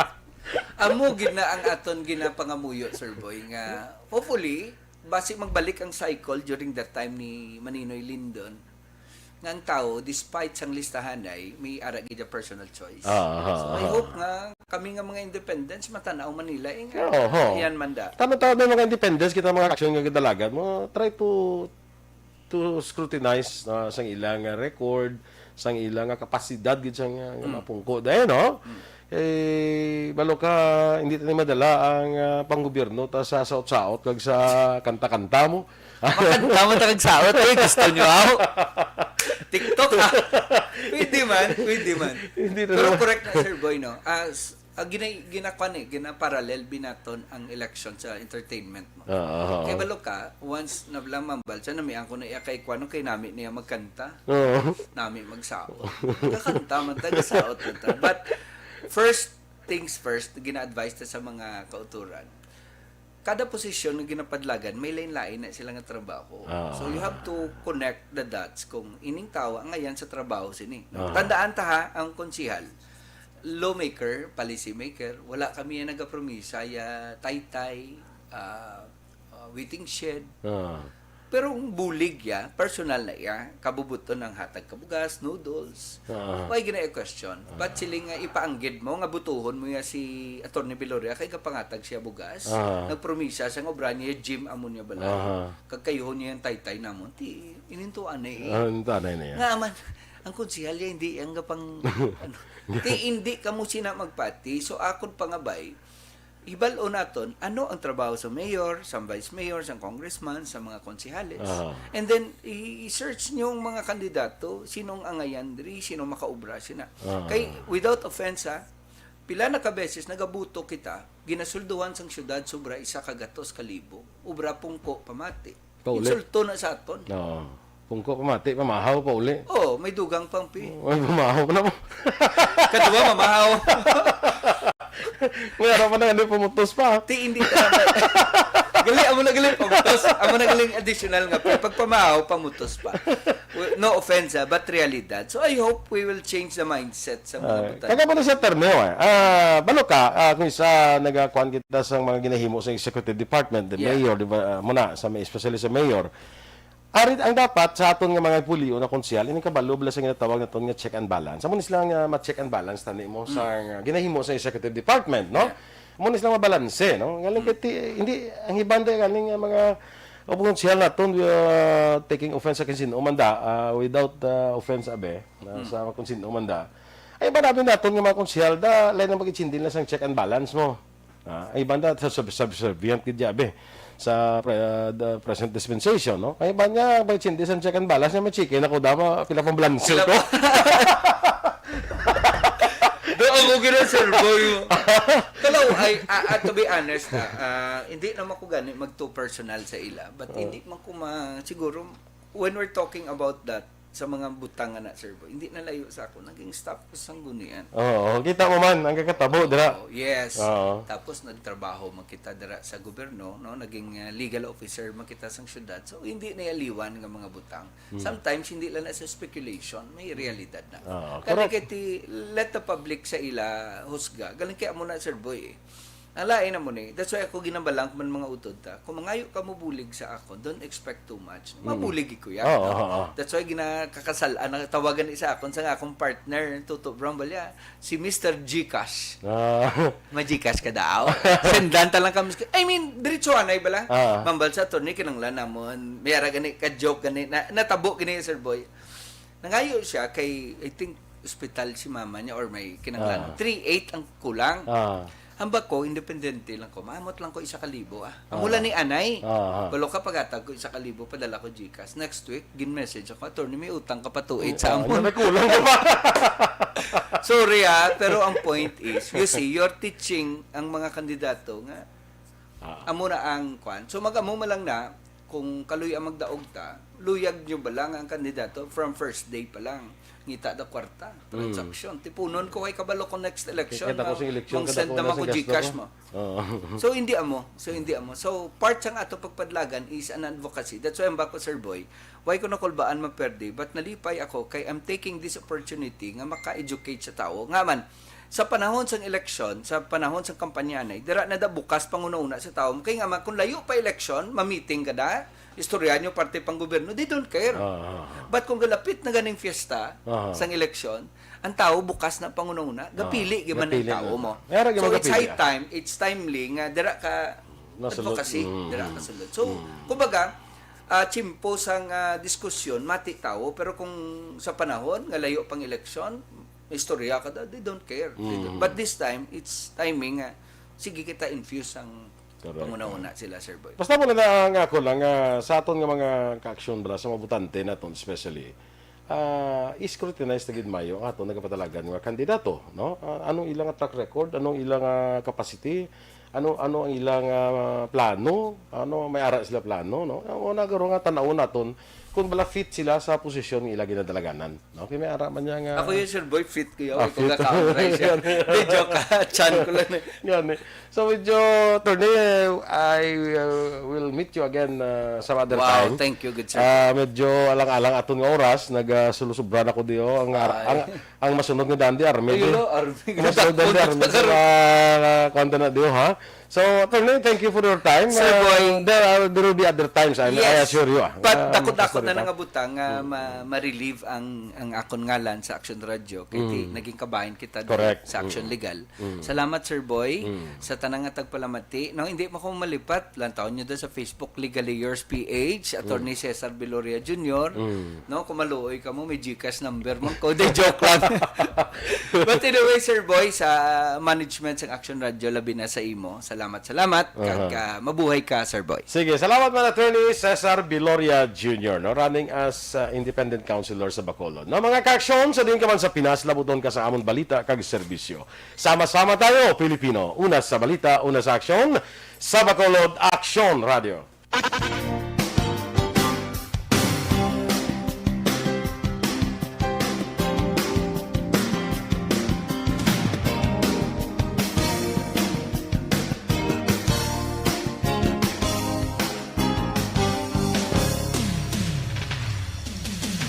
Amo gid na ang aton ginapangamuyo, Sir Boy, nga hopefully, basi magbalik ang cycle during that time ni Maninoy Lindon, nga ang tao, despite sang listahan ay, may ara gid ang personal choice. Ah, aha, So, I aha. hope nga kami nga mga independents, matanaw Manila, eh, nga, Oho. yan man da. Tama-tama may mga independents, kita mga action nga gidalagan mo, try to to scrutinize, ah, sang ilang, ah, record, sang ilang, ah, kapasidad gid sang, ah, nga Mm. mapungko dahil, no? Mm. Eh, balo ka, hindi tayo madala ang, ah, panggobyerno ta sa saot-saot kag sa kanta-kanta mo. Makanta mo ta kag saot, eh, gusto nyo, aw? TikTok, ah. Pwede man, pwede man. Hindi na Pero naman. correct na, Sir Boy, no? As, ah, gina-, ginakuan eh, gina-parallel binaton ang election sa entertainment mo. Ah, ah, ah. Kay balo ka, once na lang mambal siya, namian ko na iya kay kuano, kay nami niya magkanta. Oo. Nami magsaot. Kakanta man ta, gasaot man ta. But first things first, gina-advise ta sa mga kauturan. Kada posisyon nga ginapadlagan, may lain-lain na sila nga trabaho. Ah. So, you have to connect the dots kung ining tawo ang ayan sa trabaho sini. No? Ah. Tandaan ta ha, ang konsihal, lawmaker, policy maker, wala kami yan nagapromisa ya taytay, ah, ah, waiting shed. Ah. Pero ang bulig ya, personal na iya, kabubuton ang hatag kabugas, noodles. Ah. Why gina question? Ah. But siling nga ipaanggid mo nga butuhon mo ya si Attorney Viloria kay kapangatag siya bugas. Ah. Nagpromisa siya nga obra niya gym amo niya bala. Aha. Kag kayuhon niya yung taytay namon. Ti, inintuan na eh. Ah, inintuan na eh. Nga man, ang konsihal ya, hindi ang gapang, ano, ti, hindi ka mo sina magpati. So, akon pangabay, Hibal-on naton ano ang trabaho sa mayor, sa vice mayor, sa congressman, sa mga konsehales. Aha. And then, i-, i-search niyo ang mga kandidato, sino ang angayan diri, sino makaobra sina. Aha. Kay, without offense, ha, pila na ka beses nagabuto kita, ginasulduhan sang syudad sobra isa ka gatos ka libo, obra pungko pamati. Pauli. Insulto na sa aton. Oo. Pungko pamati, pamahaw, pauli. Oo, may dugang pang pi. May pamahaw pa na mo. Kadua, mamahaw. May araw pa na, ano, pamutos pa. Ti, hindi ka na. Gali, amo na gali, pamutos. Amo na galing additional nga, pi. Pag pamahaw, pamutos pa. Well, no offense, ah, but realidad. So, I hope we will change the mindset sa mga Ah, butang. Kaya mo na siya term, eh. Ah, balo ka, ah, kung isa, nagakuan kita sa mga ginahimo sa executive department, the Yeah. mayor, di ba, ah, muna, sa may, especially sa mayor. Ari ang dapat sa aton nga mga pulion na konsehal, ining kabalo bala sa ginatawag naton nga check and balance. Amo ni sila nga ma-check and balance tani mo Mm. sa nga ginahimo sa executive department, no? Yeah. Amo ni sila mabalanse, no? Galing Mm. kay ti-, hindi ang iban day galing nga mga o konsehal naton, uh, taking offense sa kung sino man da, uh, without, uh, offense, abe, na Mm. sa kung sino man da. Ay, ba nabi naton nga mga konsehal da, lain ang pag-intindi na sang check and balance mo. Ah, ay banda sa sub-, subservient gid ya, be, sa pre-, ah, the present dispensation, no? Ay ba nga, ba, hindi sa check and balance nga, ma-check na ko dama, pila pang balanse Pila ko. pa? Do ako gina, Sir Boy. Kalaw, ay, ah, ah, to be honest, ah, ah, hindi naman ko gani mag-too personal sa ila, but Oh. hindi man ko ma-, siguro, when we're talking about that, sa mga butang nga na, Sir Boy, hindi na layo sa ako. Naging staff ko sa Sanggunian. Oo, kita mo man, ang kakatabo, dira. Oo, yes. Oo. Tapos nagtrabaho man kita dira sa gobyerno, no? Naging, uh, legal officer man kita sa syudad. So, hindi na yaliwan nga mga butang. Hmm. Sometimes, hindi lang na sa speculation, may realidad na. Oo, Kaya correct. Kay ti-, let the public sa ila husga. Galing kay amo na, Sir Boy, eh. Ang lain na mo ni, that's why ako ginabalang man mga utod ta. Kung mangayo ka mo bulig sa akon, don't expect too much. Mm. Mabulig ko yan, Oo, no? Oo, oo. That's why ginakakasal-an, ang tawagan ni sa akon sa akong partner, Toto Brown Balya, si Mister Gcash. Ah. Ma-Gcash ka daw? Sendan ta lang kami. I mean, diretso anay bala. Ah. Mambal sa attorney, kinanglan namon. May ara gani, ka-joke gani. Na, natabo gani, Sir Boy. Nangayo siya kay, I think, ospital si mama niya or may kinahanglan. Ah. Three eight ang kulang. Ah. Hambal ko, independente lang ko. Maamot lang ko isa ka libo, ah. Ang Ah. mula ni anay, Ah, ah. balo ka pagatag ko isa ka libo, padala ko Gcash. Next week, gin-message ako, "Attorney, may utang ka pa two eight sa Ah, amon." may kulang ka pa. Sorry, ah, pero ang point is, you see, you're teaching ang mga kandidato nga Ah. amo na ang kwan. So, mag-amo man lang na, kung kaluy ang magdaog ta, luyag nyo ba lang ang kandidato from first day pa lang? Ngita da kwarta, transaction. Tipunon ko kay kabalo ko next election. Kita ko sa election, Mang kita send ko naman na ko sa gasto Gcash ko. mo. Oo. So, hindi amo. So, hindi amo. So, part sang ato pagpadlagan is an advocacy. That's why ang bako, Sir Boy, why ko nakulbaan maperde, but nalipay ako kay I'm taking this opportunity nga maka-educate sa tao. Nga man, sa panahon sang eleksyon, sa panahon sang kampanya anay, dira na da bukas panguna-una sa tao. Kay nga man, kung layo pa eleksyon, mamiting ka da, istorya nyo parte pang gobyerno, they don't care. Ah, ah, ah. But kung galapit na ganing fiesta Aha. sang eleksyon, ang tao bukas na panguna-una, gapili gyud man ang gapili tao na. mo. Kaya ra gyud So it's magapili, high ah. time, it's timely nga dira ka Nasulod. advocacy, Mm, dira mm, ka sulod. So, kumbaga, ah, tiyempo sang ah, diskusyon, mati tao, pero kung sa panahon nga layo pang eleksyon, istorya ka daw, they don't care. They don't- Mm. But this time, it's timing nga sige kita infuse ang Correct. panguna-una sila, Sir Boy. Basta mo na ang ako lang, ah, sa aton nga mga ka-aksyon bala, sa mga botante naton especially, ah, i-scrutinize na gid mayo ang aton nagapadalagan nga kandidato, no? Ah, anong ilang track record, anong ilang ah, capacity, ano ano ang ilang ah, plano, ano may ara sila plano, no? Ang una garo nga tan-awon naton kung bala fit sila sa posisyon nga ila ginadalaganan, no? Kay may ara man niya nga Ako yun, Sir Boy, fit ko yun. Ah, Ikaw fit. ka-country siya. Di, joke ka. Chan ko lang. Yan eh. So medyo, Attorney, I uh, will meet you again uh, some other Wow, time. Thank you, good sir. Ah, medyo alang-alang aton nga oras, nagasulusubra na ko diyo. Ang, ar- Ay. ang, ang masunod nga dandi, Army. Ayun, di? no, Army. Ang masunod dandi, Army. Sa uh, kanta na diyo, ha? So, Attorney, thank you for your time. Sir Uh, Boy. There uh, there will be other times, I, I Yes. assure you. Ah. But Ah, dako-dako makastorya na ka. nga butang nga ma- ma-relieve ang ang akon ngalan sa akon radyo kay ti- naging kabahin kita diri Correct. sa action Mm. legal. Mm. Salamat, Sir Boy, Mm. sa tanang nga tagpalamati. No, hindi mo ko malipat. Lantawon nyo doon sa Facebook, Legally Yours P H, Attorney Cesar Biloria Junior. Mm. No, kung maluoy ka mo, may Gcash number mo. Ko, di, joke lang. But anyway, Sir Boy, sa management sang Action Radio, labi na sa imo. Salamat, salamat. Kag, Aha. ah, mabuhay ka, Sir Boy. Sige, salamat man, Attorney Cesar Biloria Junior, no, running as uh, independent councilor sa Bacolod. No, mga ka-aksyon, sa din ka man sa Pinas, labuton ka sa amon balita kag serbisyo. Sama-sama tayo, Pilipino. Una sa balita, una sa aksyon, sa Bacolod Aksyon Radio.